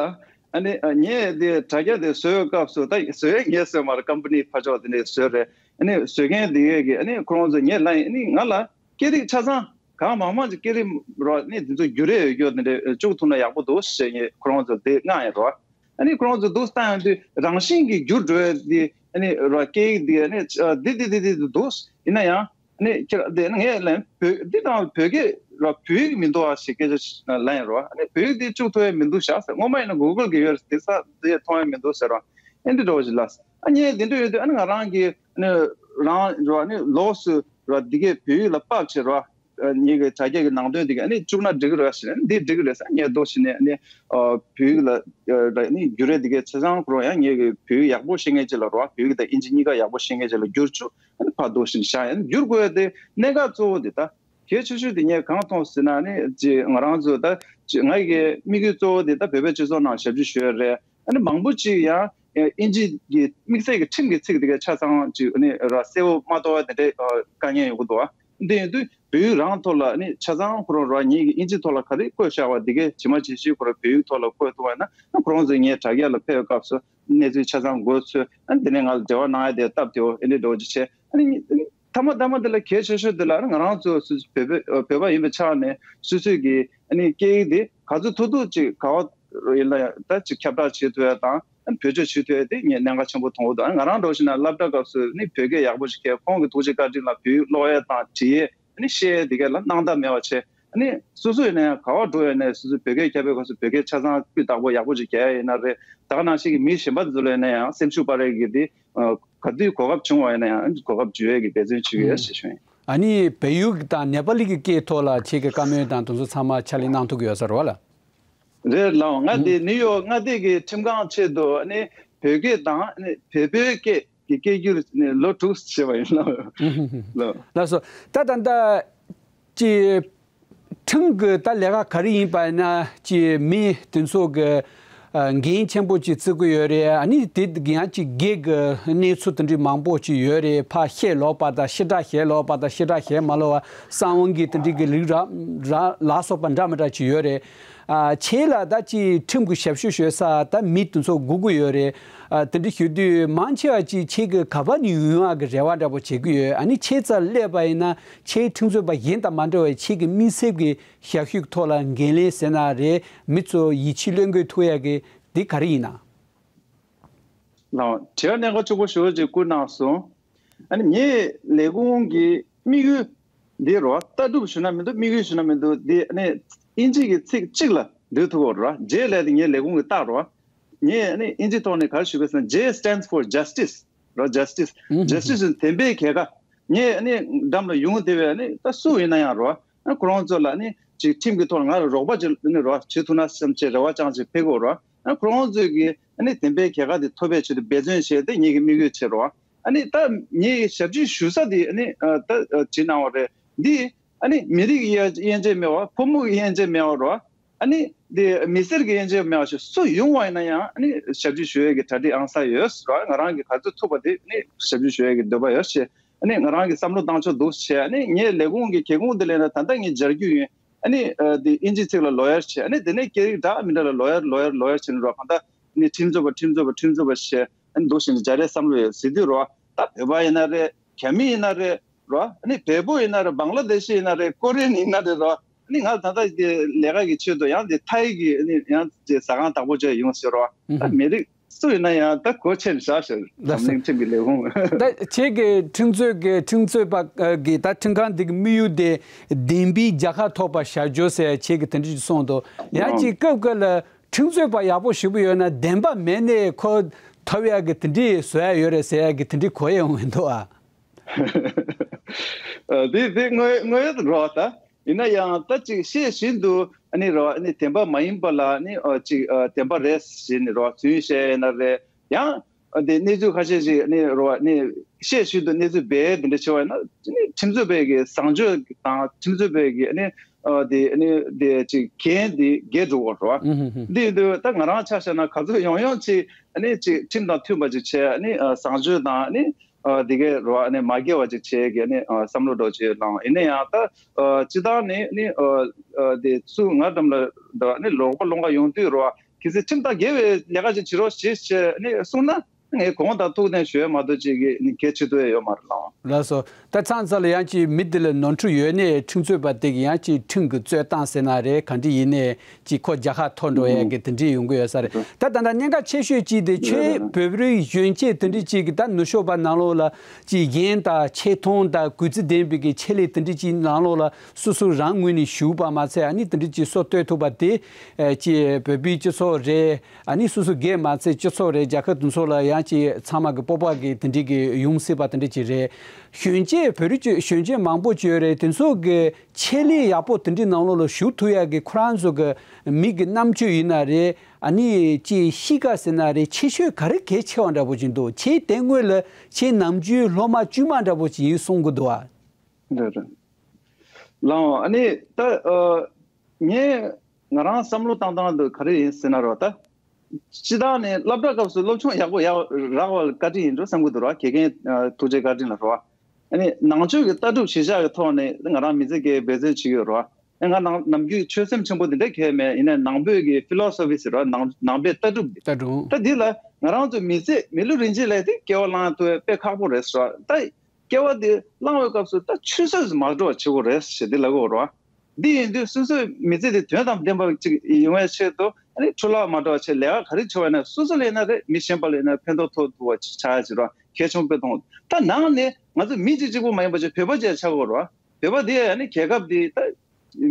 ཨ་ནི་ཨ་ངས་དེ་དྲ་རྒྱ་དེ་བཟོས་པའི་སྐབས་སུ་ད་བཟོ་ཡས་ངས་བཟོས་མ་རེད། ཀམ་པ་ནི་ཕར་ཕྱོགས་དེ་འདྲས་བཟོས་རེད། ཨ་ནི་བཟོ་མཁན་དེ་གས་ཀྱིས་ཨ་ནི་ཁོ་རང་ཚོ་ངས་ལབ་ཡིན། ཨ་ནི་ང་ལ་སྐད་རིགས་ཆ་ཚང་གང་མང་མང་ཅིག་སྐད་རིགས་རོ་ཨ་ནི་དེ་ཚོ་བསྒྱུར་ཡས་ཡོད་རྒྱུ་དེ་འདྲས་བཅུག་ཐུབ་ན་ཡག་པོ་འདུག་ཞེས་ངས་ཁོ་རང་ཚོ་དེ་མངགས་ཡིན་རོ། ཨ་ནི་ཁོ་རང་ཚོ་འདུག་བཏང་ཡོང་དུས་རང་བཞིན་གྱིས་བསྒྱུར་འགྲོ་ཡས་དེ་ཨ་ནི་རོ་སྐད་ཡིག་དེ་ཨ་ནི་ཨ་འདི་འདི་འདི་འདི་འདུག་ཡིན་ན་ཡང་། ཨ་ནི་ཁྱེད་རང་དེ་ངས་ལན་བོད་འདི་དང་བོད་སྐད་ར་བོད་ཡིག་མི་འདུག་ཨ་ཞེས་སྐད་ཆ་ལན་རོ། ཨ་ནི་བོད་ཡིག་འདི་བཅུག་ཐུབ་ཡ་མི་འདུག་ཤག་ཟེར། སྔོན་མ་ཡིན་ན་གུ་གལ་གི་ཡོད་རེད། དེ་ས་དེ་མཐོང་ཡ་མི་འདུག་ཟེར་རོ། ཨེ་འདི་འདྲ་བོ་ཞིག་ལ། ཨ་ངས་དེ་འདྲ་ཡོད་དུས་ཨ་ནི་ང་རང་གི་ཨ་ནི་རང་རོ་ཨ་ནི་ལོགས་སུ་རོ་འདི་གའི་བོད་ཡིག་ལ་ཕབ་བྱས་རོ། ཨ་ངེད་ཀྱི་དྲ་རྒྱ་གི་ནང་དོན་འདི་ག་ཨ་ནི་བཅུག་ན་འགྲིག་གི་རེད་ཟེར། ཨ་ནི་འདི་འགྲིག་གི་རེད་ཟེར། ངས་འདུག་བྱས་ནས་ཨ་ནི་ཨ་བོད་ཡིག་ལ་ཨ་ཨ་ནི་བསྒྱུར་ཡས་འདི་གའི་ཆ་ཚང་ཁོ་རང་ཡང་ངེད་ཀྱི་བོད་ཡིག་ཡག་པོ་ཤེས་མཁན་ཅིག་ལ་རོ། བོད་ཡིག་དང་ཨིན་ཇི་གཉིས་ཀ་ཡག་པོ་ཤེས་མཁན་ཅིག་ལ་བསྒྱུར་བཅུག་ཨ་ནི་ཕར་འདུག་བྱས་ནས་བཞག་ཡ། ཨ་ནི་བསྒྱུར་དགོས་ཡ་དེ་གནད་འགག་གཙོ་བོ་དེ་ད་གལ་ཆེ་ཤོས་དེ་ངས་གང་མཐོང་ཟེར་ན། ཨ་ནི་ཅིག་ང་རང་ཚོ་ད་ཅིག་ང་ཡི་དམིགས་ཡུལ་གཙོ་བོ་དེ་ད་བོད་པའི་སྤྱི་ཚོགས་ནང་ཞབས་ཕྱི་ཞུ་ཡ་རེད། ཨ་ནི་མང་པོ་ཅིག་ཡང་ཨིན་ཇི་གི་དམིགས་བསལ་གྱི་ཁྲིམས་ཀྱི་ཚིག་དེ་ག་ཆ་ཚང་ཅིག་ཨ་ནི་ར་གསལ་བོ་མ་རྟོགས་པ་དེ་འདྲའི་ཨ་དཀའ་ངལ་ཡོང་གི་འདུག་ཨ། འདི་ཡིན་དུས་བོད་ཡིག་རང་ཐོག་ལ་ནི་ཆ་ཚང་ཁོ་རང་རང་ཉིད་ཀྱི་ཨིན་ཇི་ཐོག་ལ་ག་རེ་བཀོད་བཞག་པ་འདི་གའི་ཇི་མ་ཇི་བཞིན་ཁོ་རང་བོད་ཡིག་ཐོག་ལ་བཀོད་ཐུབ་པ་ཡིན་ན། ཁོ་རང་ཚོས་ངའི་དྲ་རྒྱ་ལ་ཕེབས་པའི་སྐབས་སུ་གནས་ཚུལ་ཆ་ཚང་མགོ་ཚོས། ཨ་ནི་དེ་ནས་ང་ལ་འབྲེལ་བ་གནང་ཡ་དེ་སྟབས་བདེ་བོ་ཨེ་འདྲ་འདྲ་བོ་ཅིག་བྱས། ཨ་ནི་མཐའ་མ་མཐའ་མ་དེ་ལ་གལ་ཆེ་ཤོས་དེ་ལ་ང་རང་ཚོ་སོ་སོ་བོད་པ་བོད་པ་ཡིན་པའི་ཆ་ནས་སོ་སོའི་གི་ཨ་ནི་སྐད་ཡིག་དེ་ག་ཚོད་ཐུབ་ཐུབ་ཅིག་ག་བ་ཡིན་ལ་ད་ཅིག་ཁྱབ་བསྒྲགས་བྱེད་ཐུབ་ཡ་དང་། ཨ་ནི་བེད་སྤྱོད་བྱེད་ཐུབ་ཡ་དེ་ངས་གནད་འགག་ཆེན་པོ་མཐོང་གི་འདུག་ཨ་ནི་ང་རང་འདྲ་བོ་ཞིག་ན་སློབ་གྲྭ་སྐབས་སུ་ནི་བོད་སྐད་ཡག་པོ་ཞིག་མཁས། ཁོང་གི་ཐུགས་རྗེ་བཀའ་དྲིན་ལ་བོད་ཡིག་ཀློག་ཡ་དང་བྲིས་ཡ། ཨ་ནི་བཤད་ཡ་དེ་ག་ལ་སྣང་དག་མེད་པ་བྱས། ཨ་ནི་སོ་སོ་ཡིན་ན་ཡང་ག་བ་འགྲོ་ཡ་ནས་སོ་སོ་བོད་སྐད་ཁྱབ་པའི་སྐབས་སུ་བོད་སྐད་ཆ་ཚང་སྤུས་དག་པོ་ཡག་པོ་ཅིག་རྒྱག་ཡ་ཡིན་ན་རེད། ད་ག་ནང་བཞིན་གྱི་མི་གཞན་པ་དེ་ཚོ་ལ་ཡིན་ན་ཡང་སེམས་ཤུགས་སྤར་ཡ་གི་དེ་ག་དུས་གོ་སྐབས་བྱུང་བ་ཡིན་ན་ཡང་གོ་སྐབས་འཇུ་ཡ་གི་འབད་བརྩོན་བྱེད་ཀྱི་ཡོད་ཞེས་ཞུ་ཡིན། ཨ་ནི་བལ་ཡུལ་དང་ནེ་པ་ལི་གི་སྐད་ཐོག་ལ་ཁྱེད་ཀྱི་བཀའ་མོལ་དང་དེ་ཚོ་ཚང་མ་ཕྱག་ལས་གནང་ཐུབ་ཀྱི་ཡོད་ས་རེད་བ་ལ། རེད་ལགས། ང་དེ་ནིའུ་ཡོག་མངའ་སྡེ་གི་ཁྲིམས་ཁང་ཆེད་དུ་ནི་བོད་སྐད་དང་ནི་བལ་པོའི་སྐད་ཀྱི་སྐད་སྒྱུར་ནི་ལོ་དྲུག་བྱས་པ་ཡིན་ལགས། ལགས་སོ། ད་ད་ལྟ་ཅི་ཁྲིམས་ཀྱི་ད་ལས་ཀ་ག་རེ་ཡིན་པ་ན་ཅི་མི་དེ་ཚོ་གི་ཨ་འགན་ཆེན་པོ་ཅིག་བརྩི་གི་ཡོད་རེད། ཨ་ནི་དེ་ཡང་ཅིག་སྒེར་གྱི་གནས་ཚུལ་དེ་འདྲའི་མང་པོ་ཅིག་ཡོད་རེད། ཕར་བཤད་ལོག་པ་དང་ཕྱི་བསྒྲགས་བྱས་ལོག་པ་དང་ཕྱི་བསྒྲགས་བྱས་མ་ལོག་པ་གསང་བ་གི་དེ་འདྲའི་གི་རིགས་ར་ར་ལ་སོགས་པ་འདྲ་མི་འདྲ་ཅིག་ཡོད་རེད། ཨ་ཁྱེད་ལ་ད་ཅིག་ཁྲིམས་ཀྱི་ཞབས་ཞུ་ཞུ་ས་ད་མི་དེ་ཚོ་སྒུག་གི་ཡོད་རེད། ཨ་དེ་འདྲ་ཞུ་དུས་མང་ཆེ་བ་ཅིག་ཁྱེད་ཀྱི་ག་པར་ནས་ཡོང་ཡག་གི་རེ་བ་འདྲ་པོ་བྱེད་ཀྱི་ཡོད། ཨ་ནི་ཁྱེད་རྩར་སླེབས་པ་ཡིན་ན་ཁྱེད་ཁྲིམས་རྩོད་པ་གཞན་དང་མ་འདྲ་བའི་ཁྱེད་ཀྱི་དམིགས་བསལ་གྱི་ཞབས་ཞུ་ཐོག་ལ་འགན་ལེན་ཟེར་ན་རེད། མི་ཚོ་ཡིད་ཆེས་བློས་འགེལ་ཐུབ་ཡག་གི་འདི་ག་རེ་ཡིན་ན། ལགས། དྲི་བ་གནད་འགག་ཆེན་པོ་ཞེ་པོ་ཅིག་བསྐུར་གནང་སོང་། ཨ་ནི་ངའི་ལས་ཁུངས་ཀྱི་དམིགས་ཡུལ་འདི་རོ། ལྟ་གྲུབ་ཞུ་ན་མི་འདུག་དམིགས་ཡུལ་ཞུ་ན་མི་འདུག་འདི་ཨ་ནི་ཨིན་ཇི་གི་ཚིག་གཅིག་ལ་འདུས་ཐུབ་པ་རོ། ཇེ་ལབ་དེ་ངའི་ལས་ཁུངས་ཀྱི་རྟགས་རོ། ངས་ཨ་ནི་ཨིན་ཇི་ཐོག་ནས་ག་རེ་ཞུ་གི་ཟེར་ན། J stands for justice རོ། Justice། ཨུ་ཧུ། Justice ནི་བདེན་པའི་རྒྱལ་ཁ། ངས་ཨ་ནི་འགྲམ་ལ་ཡོང་བསྡད་པའི་ཨ་ནི་ད་སུ་ཡིན་ན་ཡང་རོ། ཨ་ཁོ་རང་ཚོ་ལ་ནི་ཅིག་ཁྲིམས་ཀྱི་ཐོག་ལ་ང་ལ་རོགས་པ་ཅིག་ནི་རོགས་བྱེད་ཐུབ་ན་བསམ་བྱས་རེ་བ་བཅངས་བྱས་ཕེབས་དགོས་རོགས། ཨ་ཁོ་རང་ཚོས་ཀྱི་ཨ་ནི་བདེན་པའི་རྒྱལ་ཁ་དེ་ཐོབ་པའི་ཆེད་དུ་འབད་བརྩོན་བྱས་ཏེ་ངེད་ཀྱི་དམིགས་ཡུལ་བྱེད་རོགས། ཨ་ནི་ད་ངེད་ཀྱི་ཞབས་ཕྱི་ཞུ་ས་དེ་ཨ་ནི་ཨ་ད་ཨ་བྲིས་གནང་བ་རེད། འདི་ཨ་ནི་མི་རིགས་དབྱེ་དབྱེ་འབྱེད་མེད་པ། ཕོ་མོ་གི་དབྱེ་འབྱེད་མེད་པ་རོགས། ཨ་ནི་དེ་མི་སེར་གྱི་དབྱེ་འབྱེད་མེད་པ་ཞིག་སུ་ཡོང་བ་ཡིན་ན་ཡང་ཨ་ནི་ཞབས་ཕྱི་ཞུ་ཡས་ཀྱི་གྲ་སྒྲིག་ཨང་གསར་ཡོད་རོགས། ང་རང་གི་ག་ཚོད་ཐུབ་པ་དེ་ཨ་ནི་ཞབས་ཕྱི་ཞུ་ཡས་ཀྱི་འདོད་པ་ཡོད་ཞེས། ཨ་ནི་ང་རང་གི་བསམ་བློ་བཏང་ཕྱོགས་འདུག་བྱས། ཨ་ནི་ངའི་ལས་ཁུངས་ཀྱི་སྒེའུ་ཁུང་དེ་ལས་ན་ད་ལྟ་ངས་སྦྱར་རྒྱུ་ཡིན། ཨ་ནི་ཨ་དེ་ཨིན་ཇི་ཚིག་ལ་ལོ་ཡར་བྱས། ཨ་ནི་དེ་ནས་སྐད་རིགས་འདྲ་མི་འདྲ་ལ་ལོ་ཡར་ལོ་ཡར་ལོ་ཡར་བྱས་ནས་རོགས། གང་ལྟར་ཨ་ནི་ཁྲིམས་རྩོད་པ་ཁྲིམས་རྩོད་པ་ཁྲིམས་རྩོད་པ་བྱས། ཨ་ནི་འདུག་བྱས་ནས་སྦྱར་ཡས་བསམ་བློ་ཡོད་ཟེར་དུས་རོགས། ད་བོད་པ་ཡིན་ན་རེད། རྒྱ་མི་ཡིན་ན་རེད་རོགས། ཨ་ནི་བལ་པོ་ཡིན་ན་རེད། བང་ལ་དེ་ཤི་ཡིན་ན་རེད། ཀོ་རི་ཡན་ཡིན་ན་རེད་རོགས། ཨ་ནི་ང་ད་ལྟ་དེ་ལས་ཀ་གི་ཆེད་དུ་ཡང་དེ་ཐའི་གི་ཨ་ནི་ཡང་དེ་ཟ་ཁང་བདག་པོ་བྱས་ཡོང་ཟེར་རོགས། ད་མི་རིགས་སུ་ཡིན་ན་ཡང་ད་གོ་ཆེན་བཞག་ཟེར། འཛམ་གླིང་ཁྲིམས་ཀྱི་ལས་ཁུངས། ད་ཁྱེད་ཀྱི་ཁྲིམས་རྩོད་ཀྱི་ཁྲིམས་རྩོད་པ་གི་ད་ཁྲིམས་ཁང་འདི་གི་དམིགས་ཡུལ་དེ་བདེན་པའི་རྒྱལ་ཁ་ཐོབ་པ་བྱ་རྒྱུ་ཟེར་ཁྱེད་ཀྱི་དེ་འདྲ་ཞིག་གསུངས་འདུག་ཡང་ཅིག་སྐབས་འགའ་ལ་ཁྲིམས་རྩོད་པ་ཡག་པོ་ཞེ་པོ་ཡོད་ན་བདེན་པ་མེད་ནས་ཁོ་ཐོབ་ཡག་གི་དེ་འདྲ་བཟོ་ཡག་ཡོད་རེད་ཟེར་ཡག་གི་དེ་འདྲ་གོ་ཡ་ཡོང་གི་འདུག་ཨ། ཨ་དེ་དེ་དངོས་དངོས་ཡོད་རོགས་ད། ཡིན་ན་ཡང་ད་ཅིག་ཤེས་བཞིན་དུ་ཨ་ནི་རོ། ཨ་ནི་བདེན་པ་མ་ཡིན་པ་ལ་ཨ་ནི་ཨ་ཅིག་ཨ་བདེན་པ་རེད་ཟེར་ནས་རོ་རྫུན་བཤད་ཡིན་ན་རེད། ཡང་ཨ་དེ་གནས་ཚུལ་ཁ་ཤས་ཤིག་ཨ་ནི་རོ། ཨ་ནི་ཤེས་བཞིན་དུ་གནས་ཚུལ་སྦས་དེ་འདྲ་བྱས་པ་ཡིན་ན། ཨ་ནི་ཁྲིམས་རྩོད་པའི་གི་བཟང་སྤྱོད་དང་ཁྲིམས་རྩོད་པའི་གི་ཨ་ནི་ཨ་དེ་ཨ་ནི་དེ་ཅིག་འགན་དེ་འགལ་འགྲོ་གི་རེད་བ། འདི་ཡིན་དུས་ད་ང་རང་ཆ་བཞག་ན་ག་ཚོད་ཡོང་ཡོང་ཅིག་ཨ་ནི་ཅིག་ཁྲིམས་དང་མཐུན་པ་ཅིག་བྱས། ཨ་ནི་ཨ་བཟང་སྤྱོད་དང་ཨ་ནི། ཨ་དེ་གའི་རོ། ཨ་ནི་མ་འགལ་བ་ཅིག་བྱེད་ཀྱི་ཨ་ནི་ཨ་བསམ་བློ་འདྲ་བོ་ཅིག་བཏང་། ཡིན་ན་ཡང་ད་ཨ་སྤྱིར་བཏང་ནི་ཨ་ནི་ཨ་ཨ་དེ་སུ་ང་འགྲམ་ལ་འདྲ་བ་ཨ་ནི་ལོག་པ་སློང་ག་ཡོང་དུས་རོ། གལ་སྲིད་ཁྲིམས་དང་འགལ་བའི་ལས་ཀ་ཅིག་བྱེད་རོགས་ཞེས་བྱས་ཨ་ནི་གསུངས་ན། ངས་དགོངས་དག་ཐུགས་གཏན་ཞུ་ཡ་མ་གཏོགས་ཅིག་གི་ནི་གལ་ཆེ་ཐུབ་ཡ་ཡོད་མ་རེད་ལགས། ལགས་སོ། ད་མཚམས་མཚམས་ལ་ཡང་ཅིག་མི་དེ་ལ་ནོར་འཁྲུལ་ཡོད་ནས་ཁྲིམས་རྩོད་པ་དེ་གི་ཡང་ཅིག་ཁྲིམས་ཀྱི་རྩོད་སྟངས་ཟེར་ན་རེད། ག་འདྲ་ཡིན་ནའི་ཅིག་ཁོ་རྒྱལ་ཁ་ཐོབ་འགྲོ་ཡ་གི་དེ་འདྲ་ཡོང་གི་ཡོད་ས་རེད། ད་ད་ལྟ་གནད་འགག་ཆེ་ཤོས་གཅིག་དེ་ཁྱོད་བོད་པའི་གཞོན་སྐྱེས་དེ་འདྲ་ཅིག་གི་ད་ནུབ་ཕྱོགས་པ་ནང་ལོགས་ལ་ཅིག་འགན་དང་ཆེ་མཐོང་དང་གུས་བརྩི་ལྡན་པའི་གི་ཆེད་ལས་དེ་འདྲ་ཅིག་ནང་ལོགས་ལ་སོ་སོ་རང་ངོས་ནས་ཞུགས་པ་མ་ཚད། ཨ་ནི་དེ་འདྲ་ཅིག་སྲོག་བཏོན་ཐུབ་པ་དེ་ཨེ་ཅིག་བོད་པའི་སྤྱི་ཚོགས་རེད། ཨ་ནི་སོ་སོ་སྒེར་མ་ཚད་སྤྱི་ཚོགས་རེད། རྒྱལ་ཁབ་དེ་ཚོ་ལ་ཡང་ཅིག་ཚང་མ་གི་སྤོབས་པ་གི་དེ་འདྲ་གི་ཡོང་སྲིད་པ་དེ་འདྲ་ཅིག་རེད། གཞོན་སྐྱེས་བོད་རིགས་ཀྱི་གཞོན་སྐྱེས་མང་པོ་ཅིག་ཡོད་རེད། དེ་ཚོ་གི་ཆེད་ལས་ཡག་པོ་དེ་འདྲའི་ནང་ལོགས་ལ་ཞུགས་ཐུབ་ཡག་གི་ཁོ་རང་ཚོ་གི་མི་གི་རྣམ་དཔྱོད་ཡིན་ན་རེད། ཨ་ནི་ཅིག་གཤིས་ཀ་ཟེར་ན་རེད། ཆེ་ཤོས་ག་རེ་གལ་ཆེ་བ་འདྲ་པོ་ཅིག་འདུག་ཁྱེད་དེ་སྔོན་ལ་ཁྱེད་ནམ་རྒྱུན་སློབ་མ་དཀྱུས་མ་འདྲ་པོ་ཅིག་ཡིན་གསུང་གི་འདུག་ཨ། རེད་རེད། ལགས་འོང་། ཨ་ནི་ད་ཨ་ངས་ང་རང་བསམ་བློ་བཏང་སྟངས་འདི་ག་རེ་ཡིན་ཟེར་ན་རོ། ད་སྤྱིར་བཏང་ནས་སློབ་གྲྭ་སྐབས་སུ་སློབ་སྦྱོང་ཡག་པོ་ཡག་རག་པ་ལ་བཀའ་དྲིན་ཡིན་འགྲོ་བསམ་གྱི་འདུག་ར། དགེ་རྒན་ཨ་ཐུགས་རྗེ་བཀའ་དྲིན་ལ་རོ། ཨ་ནི་ནང་ཆོས་ཀྱི་ལྟ་གྲུབ་གཞིར་བཞག་གི་ཐོག་ནས་ང་རང་མི་ཚེ་སྐྱེལ་འབད་བརྩོན་བྱེད་ཀྱི་ཡོད་རེད་བ། ཨ་ང་ནང་ནམ་རྒྱུན་ཆོད་སེམས་ཆེན་པོ་དེ་འདྲ་གང་ཡང་མེད། ཡིན་ནའི་ནང་པའི་གི་ཕི་ལོ་སོ་ཕི་ཟེར་བ། ནང་ནང་པའི་ལྟ་གྲུབ་དེ། ལྟ་གྲུབ། ད་འདི་ལ་ང་རང་ཚོ་མི་ཚེ་མི་ལོ་རིན་ཆེན་ལས་དེ་སྐྱེ་བ་བླངས་ཐུབ་པ་དཔེ་ཁག་པོ་རེད་ཟེར་བ། ད་སྐྱེ་བ་དེ་བླངས་པའི་སྐབས་སུ་ད་ཆུད་ཟོས་སུ་མ་འགྲོ་བ་བྱེད་དགོས་རེད་ཞེས་འདི་ལབ་ཀྱི་ཡོད་རེད་བ། འདི་ཡིན་དུས་སོ་སོའི་མི་ཚེ་དེ་དོན་དང་ལྡན་པ་ཅིག་ཡོང་བའི་ཆེད་དུ། ཨ་ནི་འཕྲོ་བརླག་མ་འགྲོ་བ་བྱས་ལས་ཀ་ག་རེ་བྱེད་པ་ཡིན་ན་སོ་སོ་ལ་ཡིན་ན་རེད། མི་གཞན་པ་ལ་ཡིན་ན་ཕན་ཐོགས་ཐོགས་ཐུབ་པ་ཅིག་ཆགས་ཡ་ཅིག་རེད་བ། གལ་ཆེན་པོ་དཔེ་མཐོང་། ད་ནང་ནས་ང་ཚོ་མི་གཅིག་གཅིག་པོ་མ་ཡིན་པ་ཅིག་བོད་པ་ཅིག་ཆགས་དགོས་རེད་བ། བོད་པ་དེ་ཨ་ནི་རྒྱལ་ཁབ་དེ་ད་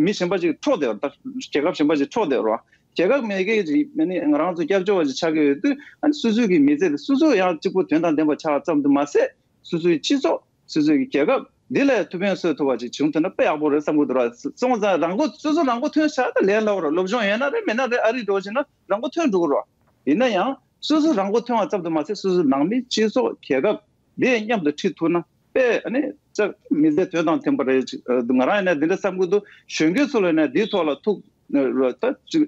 མི་གཞན་པ་ཅིག་འཕྲོག་བསྡད་ཡོད་རེད། ད་རྒྱལ་ཁབ་གཞན་པ་ཅིག་འཕྲོག་བསྡད་ཡོད་རེད་བ། རྒྱལ་ཁབ་མེད་མཁན་ཅིག་ཨ་ནི་ང་རང་ཚོ་སྐྱབས་བཅོལ་བ་ཅིག་ཆགས་ཀྱི་ཡོད་དུས། ཨ་ནི་སོ་སོའི་གི་མི་ཚེ་དེ་སོ་སོ་ཡང་གཅིག་པོ་དོན་དང་ལྡན་པ་ཆགས་ཙམ་དུ་མ་ཟད། སོ་སོའི་སྤྱི་ཚོགས། སོ་སོའི་གི་རྒྱལ་ཁབ་འདི་ལ་ཐུགས་ཕན་གསོས་ཐུབ་པ་ཅིག་བྱུང་ཐུབ་ན་དཔེ་ཡག་པོ་རེད་བསམ་གྱི་འདུག་ར། སོང་ཙང་རང་མགོ་སོ་སོ་རང་མགོ་ཐོན་བཞག་ད་ལས་སླ་པོ་རེད། སློབ་སྦྱོང་ཡོད་ན་རེད། མེད་ན་རེད། ཨ་རི་འགྲོ་བྱས་ན་རང་མགོ་ཐོན་འགྲོ་གི་རེད། ཡིན་ན་ཡང་སོ་སོ་རང་མགོ་ཐོན་པ་ཙམ་དུ་མ་ཟད་སོ་སོ་ནང་མི་སྤྱི་ཚོགས་རྒྱལ་ཁབ་འདི་མཉམ་དུ་ཁྲིད་ཐུབ་ན་དཔེ་ཨ་ནི་ཅག་མི་ཚེ་དོན་དང་ལྡན་པ་རེད་ཅིག་ང་རང་ཡིན་ན་འདི་འདྲ་བསམ་གྱི་འདུག་གཞོན་སྐྱེས་ཚོ་ལ་ཡིན་ན་འདིའི་ཐོག་ལ་ཐུགས་ད་ཅིག་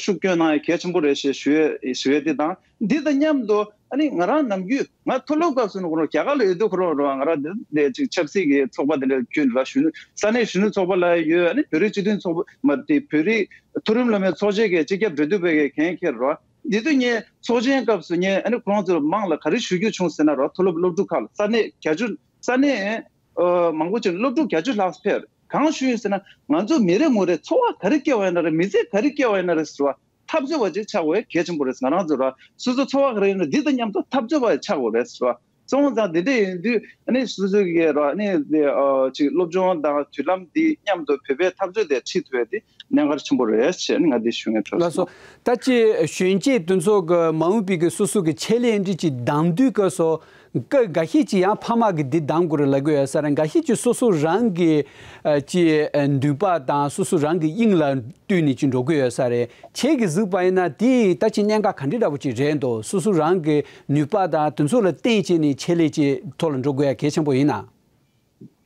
ཤུགས་སྐྱོན་གནང་ཡ་གལ་ཆེན་པོ་རེད་ཞེས་ཞུ་ཡ་ཞུ་ཡ་དེ་དང་། འདི་དང་མཉམ་དུ་ཨ་ནི་ང་རང་ནམ་རྒྱུན་ང་མཐོ་སློབ་སྐབས་སུ་ནི་ཁོ་རང་རྒྱ་གར་ལ་ཡོད་དུས་ཁོ་རང་རང་ང་རང་འདི་འདི་ཅིག་ཆབ་སྲིད་ཀྱི་ཚོགས་པ་དེ་འདྲ་ཁྱོན་ལ་གཞོན་ནུ་ས་གནས་གཞོན་ནུ་ཚོགས་པ་ལ་ཡོད། ཨ་ནི་བོད་རིགས་སྤྱི་མཐུན་ཚོགས་པ་མ་དེ་བོད་རིགས་མཐོ་རིམ་སློབ་མའི་ཚོགས་ཆེན་གྱི་སྤྱི་ཁྱབ་འབྲེལ་མཐུད་པའི་འགན་འཁྱེར་རོགས། འདི་དུས་ངས་ཚོགས་ཆེན་སྐབས་སུ་ངས་ཨ་ནི་ཁོ་རང་ཚོར་མང་ལ་ག་རེ་ཞུ་རྒྱུ་བྱུང་ཟེར་ན་རོགས། མཐོ་སློབ་སློབ་ཕྲུག་ཁག་ལ་ས་གནས་བརྒྱད་ཅུ་ས་གནས་ཨ་མང་པོ་ཅིག་ནས་སློབ་ཕྲུག་བརྒྱད་ཅུ་ལྷག་ཕེབས། གང་ཞུས་ཡིན་ཟེར་ན་ང་ཚོ་མི་རེ་ངོ་རེ་འཚོ་བ་ག་རེ་སྐྱེལ་བ་ཡིན་ན་རེད། མི་ཚེ་ག་རེ་སྐྱེལ་བ་ཡིན་ན་རེད་ཟེར་བ་འཐབ་རྩོད་པ་ཅིག་ཆགས་དགོས་གལ་ཆེན་པོ་རེད། ང་རང་ཚོ་ར་སོ་སོ་འཚོ་བ་ག་རེ་ཡིན་ན་འདི་དང་མཉམ་དུ་འཐབ་རྩོད་པ་ཆགས་དགོས་རེད་ཟེར་བ། སོང་ཙང་འདི་འདྲ་ཡིན་དུས་ཨ་ནི་སོ་སོ་གི་ར་ཨ་ནི་འདི་ཨ་ཅིག་སློབ་སྦྱོང་དང་དུས་ལམ་འདི་མཉམ་དུ་བོད་པའི་འཐབ་རྩོད་དེ་ཁྲིད་ཐུབ་ཡ་དེ་གནད་འགག་ཆེན་པོ་རེད་ཅེས་ཨ་ནི་ང་འདི་ཞུ་ངེས་ཐོག་ལགས་སོ། ད་ཅི་གཞོན་སྐྱེས་དེ་ཚོ་གི་མ་འོངས་པའི་གི་སོ་སོ་གི་ཆེད་ལས་འདི་ཅིག་འདང་དུས་སྐབས་སུ། ཀ་འགའ་ཤས་ཀྱིས་ཡང་ཕ་མ་གིས་འདི་འདང་དགོས་རེད་ལབ་ཀྱི་ཡོད་ས་རེད། འགའ་ཤས་ཀྱིས་སོ་སོ་རང་གི་ཨ་ཅི་ཨ་འདུན་པ་དང་སོ་སོ་རང་གི་དབྱིངས་ལ་བསྟུན་ནས་ཅིག་འགྲོ་གི་ཡོད་ས་རེད། ཁྱེད་ཀྱིས་གཟིགས་པ་ཡིན་ན་དེ་ད་ཅི་གནད་འགག་ག་འདྲ་འདྲ་པོ་ཅིག་རེད་འདུག་སོ་སོ་རང་གི་ནུས་པ་དང་དེ་ཚོ་ལ་བརྟེན་བྱས་ནས་ཆེད་ལས་ཀྱི་ཐོག་ལ་འགྲོ་དགོས་ཡ་གལ་ཆེན་པོ་ཡིན་ན།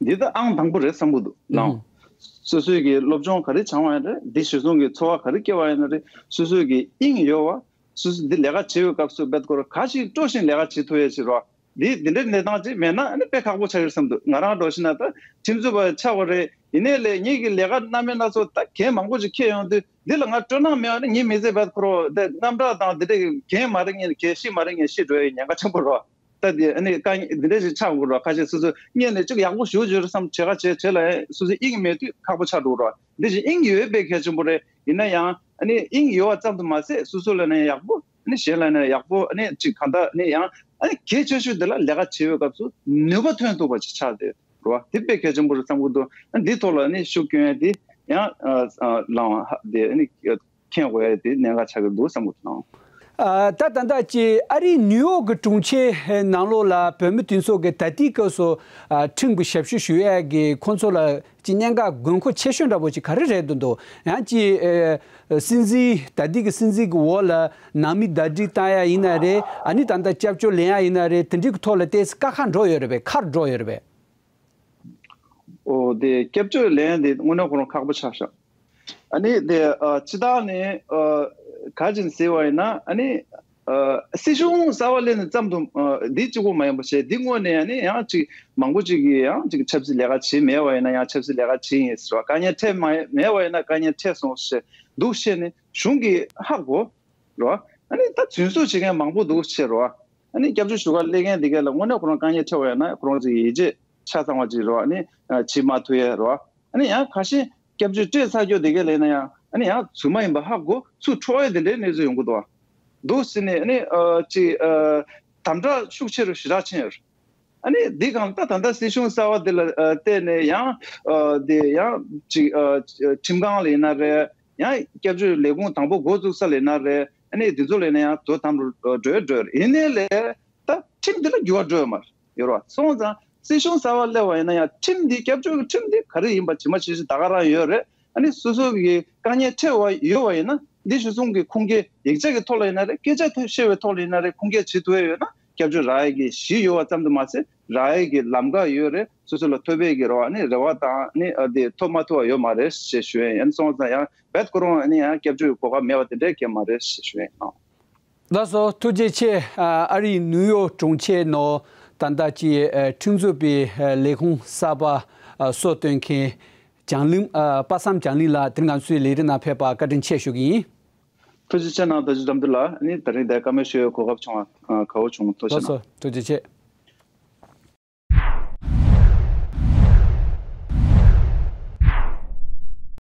འདི་ད་ཨང་དང་པོ་རེད་བསམ་གྱི་འདུག་ལགས། ཨང་། སོ་སོའི་གི་སློབ་སྦྱོང་ག་རེ་སྦྱང་བ་ཡིན་རེད། འདི་གཞིར་བཟུང་གི་འཚོ་བ་ག་རེ་སྐྱེལ་བ་ཡིན་ན་རེད། སོ་སོའི་གི་དབྱིངས་ཡོད་བ། སོ་སོ་འདི་ལས་ཀ་བྱེད་པའི་སྐབས་སུ་རྦད་ཁོ་རང་ག་ཞིག་སྤྲོ་ཞིང་ལས་ཀ་བྱེད་ཐུབ་ཡས་ཞིག་རོགས། འདི་འདི་འདྲའི་གནས་སྟངས་ཅིག་མེད་ན་ཨ་ནི་དཔེ་ཁག་པོ་ཆགས་ཀྱི་རེད་བསམ་འདུག་ང་རང་འདྲ་བོ་ཞིག་ན་ད་ཁྲིམས་རྩོད་པ་ཆགས་པ་རེད། ཡིན་ནའི་ལས་ངེད་ཀྱི་ལས་ཀ་སྣ་མིན་སྣ་ཚོགས་ད་འགན་མང་པོ་ཅིག་འཁྱེར་ཡོང་དུས་འདི་ལ་ང་སྤྲོ་སྣང་མེད་པ་ནི་ངའི་མི་ཚེ་རྦད་ཁོ་རང་དེ་རྔམ་སྐྲག་དང་འདི་འདྲའི་འགན་མ་རེད་ངས་གལ་སྲིད་མ་རེད་ངས་ཤི་འགྲོ་ཡའི་ཉེན་ཁ་ཆེན་པོ་རེད། ད་དེ་ཨ་ནི་དཀའ་ངལ་འདི་འདྲ་ཞིག་ཆགས་དགོས་རེད། ཁ་ཤས་སོ་སོ་སྔོན་ནས་ཅིག་ཡག་པོ་ཞུ་རྒྱུ་རེད་བསམ་བྱེད་ཁ་བྱེད་བྱེད་ལ་སོ་སོའི་དབྱིངས་མེད་དུས་ཁག་པོ་ཆགས་འགྲོ་རེད། འདི་བཞིན་དབྱིངས་ཡོད་པའི་གལ་ཆེན་པོ་རེད། ཡིན་ན་ཡང་ཨ་ནི་དབྱིངས་ཡོད་པ་ཙམ་དུ་མ་ཟད་སོ་སོ་ལ་ནས་ཡག་པོ་ཨ་ནི་གཞན་ལ་ནས་ཡག་པོ་ཨ་ནི་ཅིག་གང་ལྟར་ཨ་ནི་ཡང་ཨ་ནི་གལ་ཆེ་ཤོས་འདི་ལ་ལས་ཀ་བྱེད་པའི་སྐབས་སུ་ནུས་པ་ཐོན་ཐུབ་པ་ཅིག་ཆགས་བསྡད་རེད་བ། དེ་དཔེ་གལ་ཆེན་པོ་རེད་བསམ་གྱི་འདུག་ཨ་འདིའི་ཐོག་ལ་ཨ་ནི་ཤུགས་སྐྱོན་ཡ་དེ་ཡང་ཨ་ཨ་ལའང་ཧ་དེ་ཨ་ནི། མཁྱེན་དགོས་ཡ་དེ་གནད་འགག་ཆགས་ཀྱི་འདུག་བསམ་གྱི་འདུག་ཨ། ད་ད་ལྟ་ཅི་ཨ་རིའི་ནིའུ་ཡོག་གི་གྲོང་ཁྱེར་ནང་ལོགས་ལ་བོད་མི་དེ་ཚོ་གི་ད་ལྟའི་སྐབས་སུ་ཨ་ཁྲིམས་ཀྱི་ཞབས་ཞུ་ཞུ་ཡ་གི་ཁོང་ཚོ་ལ་ཅི་གནད་འགག་དགོས་མཁོ་ཆེ་ཤོས་འདྲ་པོ་ཅིག་ག་རེ་རེད་འདུག་འདུག་ཡང་ཅི་ཨ་སྲིད་འཛིན་ད་ལྟའི་གི་སྲིད་འཛིན་གི་འོག་ལ་ནང་མི་ཟླ་སྒྲིལ་བཏང་ཡ་ཡིན་ན་རེད། ཨ་ནི་ད་ལྟ་སྐྱབས་བཅོལ་ལེན་ཡ་ཡིན་ན་རེད། དེ་འདྲའི་གི་ཐོག་ལ་ཏོག་ཙམ་དཀའ་ཁག་འགྲོ་ཡོད་རེད་པས། ཁག་འགྲོ་ཡོད་རེད་པས། ཨོ་དེ་སྐྱབས་བཅོལ་ལེན་དེ་དངོས་གནས་ཁོ་རང་ཁག་པོ་ཆགས་ཤག་ཨ་ནི་དེ་ཨ་སྤྱི་བཏང་ནས་ཨ་ག་ཅིག་ཟེར་བ་ཡིན་ན་ཨ་ནི་ཨ་སྲིད་གཞུང་གསར་པ་སླེབས་ནས་ཙམ་དུ་ཨ་འདི་གཅིག་པོ་མ་ཡིན་པ་བྱས་འདི་སྔོན་ནས་ཨ་ནི་ཡང་ཅིག་མང་པོ་ཅིག་གིས་ཡང་ཅིག་ཆབ་སྲིད་ལས་ཀ་བྱེད་མེད་པ་ཡིན་ན་ཡང་ཆབ་སྲིད་ལས་ཀ་བྱེད་ཡིན་ཟེར་བ། དཀའ་ངལ་འཕྲད་མ་མེད་པ་ཡིན་ན་དཀའ་ངལ་འཕྲད་སོང་ཞེས་འདུག་བཤད་ནས་གཞུང་གིས་ཧ་གོ་རོ། ཨ་ནི་ད་རྫུན་བཟོ་བྱེད་མཁན་མང་པོ་འདུག་བཤད་རོ། ཨ་ནི་སྐྱབས་བཅོལ་ཞུ་ག་སླེབས་མཁན་འདི་ག་ལ་དངོས་གནས་ཁོ་རང་དཀའ་ངལ་འཕྲད་པ་ཡིན་ན་ཁོ་རང་ཚོའི་ཡིད་ཆེས་ཆ་ཚང་བ་ཅིག་རོ། ཨ་ནི་བྱེད་མ་ཐུབ་ཡ་རོ། ཨ་ནི་ཡང་ཁ་ཤས་སྐྱབས་བཅོལ་སྤྲད་ཚར་རྒྱུ་དེ་ག་ལ་ཡིན་ན་ཡང་ཨ་ནི་ཡང་རྫུན་མ་ཡིན་པ་ཧ་གོ་ཚུར་འཕྲོག་ཡ་དེ་འདྲའི་གནས་ཚུལ་ཡོང་གི་འདུག་བ། འདུག་ཟེར་ནས་ཨ་ནི་ཅིག་དམ་དྲག་ཤུགས་ཆེ་རུ་ཞེ་དྲག་ཕྱིན་ཡོད་རེད། ཨ་ནི་འདི་གང་ལྟར་ད་ལྟ་སྲིད་གཞུང་གསར་བ་འདི་ལ་ཨ་བལྟས་ནས་ཡང་ཨ་འདི་ཡང་ཅིག་ཨ་ཁྲིམས་ཁང་ལ་ཡིན་ན་རེད། ཡང་སྐྱབས་བཅོལ་ལས་ཁུངས་དང་པོ་འགོ་བཙུགས་ས་ལ་ཡིན་ན་རེད། ཨ་ནི་འདི་ཚོ་ལ་ཡིན་ན་ཡང་དོ་དམ་རུ་འགྲོ་འགྲོ་ཡིན་ནའི་ལས་ད་ཁྲིམས་འདི་ལ་འགྱུར་བ་འགྲོ་ཡོད་མ་རེད། ཡོད་རེད་བ། སོང་ཙང་སྲིད་གཞུང་གསར་བ་སླེབས་པ་ཡིན་ན་ཡང་ཁྲིམས་འདི་སྐྱབས་བཅོལ་གྱི་ཁྲིམས་འདི་ག་རེ་ཡིན་པ་ཇི་མ་ཇི་བཞིན་ད་ག་རང་ཡོད་རེད། ཨ་ནི་སོ་སོ་གི་དཀའ་ངལ་འཕྲད་པ་ཡོད་པ་ཡིན་ན་འདི་གཞིར་བཟུང་གི་ཁུངས་སྐྱེལ་ཡིག་ཆ་གི་ཐོག་ལ་ཡིན་ན་རེད། སྐད་ཆ་ཐོག་བཤད་པའི་ཐོག་ལ་ཡིན་ན་རེད། ཁུངས་སྐྱེལ་བྱེད་ཐུབ་ཡ་ཡོད་ན་སྐྱབས་བཅོལ་རག་ཡ་གི་གཞི་ཡོད་པ་ཙམ་དུ་མ་ཟད་རག་ཡ་གི་ལམ་ཁ་ཡོད་རེད། སོ་སོ་ལ་ཐོབ་པའི་གི་རེ་བ་ནི་རེ་བ་དང་ནི་ཨ་དེ་ཐོབ་མ་ཐུབ་པ་ཡོད་མ་རེད་ཞེས་ཞུ་ཡ་ཡིན། སོང་ཙང་ཡང་རྦད་ཁོ་རང་ནི་ཡང་སྐྱབས་བཅོལ་གྱི་གོ་སྐབས་མེད་པ་དེ་འདྲའི་གང་མ་རེད་ཞེས་ཞུ་ཡ་ཡིན། ལགས་སོ། ཐུགས་རྗེ་ཆེ། ཨ་ཨ་རིའི་ནིའུ་ཡོག་གྲོང་ཁྱེར་ནང་ ད་ལྟ་ཅི་ཨ་ཁྲིམས་རྩོད་པའི་ཨ་ལས་ཁུངས་གསར་པ་ཨ་སོ་སྟོན་མཁན་བྱང་གླིང་ཨ་པ་སངས་བྱང་གླིང་ལགས་དེ་རིང་ང་ཚོའི་ལས་རིམ་ནང་ཕེབས་པར་བཀའ་དྲིན་ཆེ་ཞུ་གི་ཡིན། ཐུགས་རྗེ་ཆེ་གནང་། ད་ཅི་འཛོམས་འདུག་ལ་ནི་ད་རིང་འདིར་བཀའ་མོལ་ཞུ་ཡའི་གོ་སྐབས་བྱུང་བ་ཨ་དགའ་བོ་བྱུང་། ཐུགས་རྗེ་ལགས་ཆེ་གནང་། སོ། ཐུགས་རྗེ་ཆེ།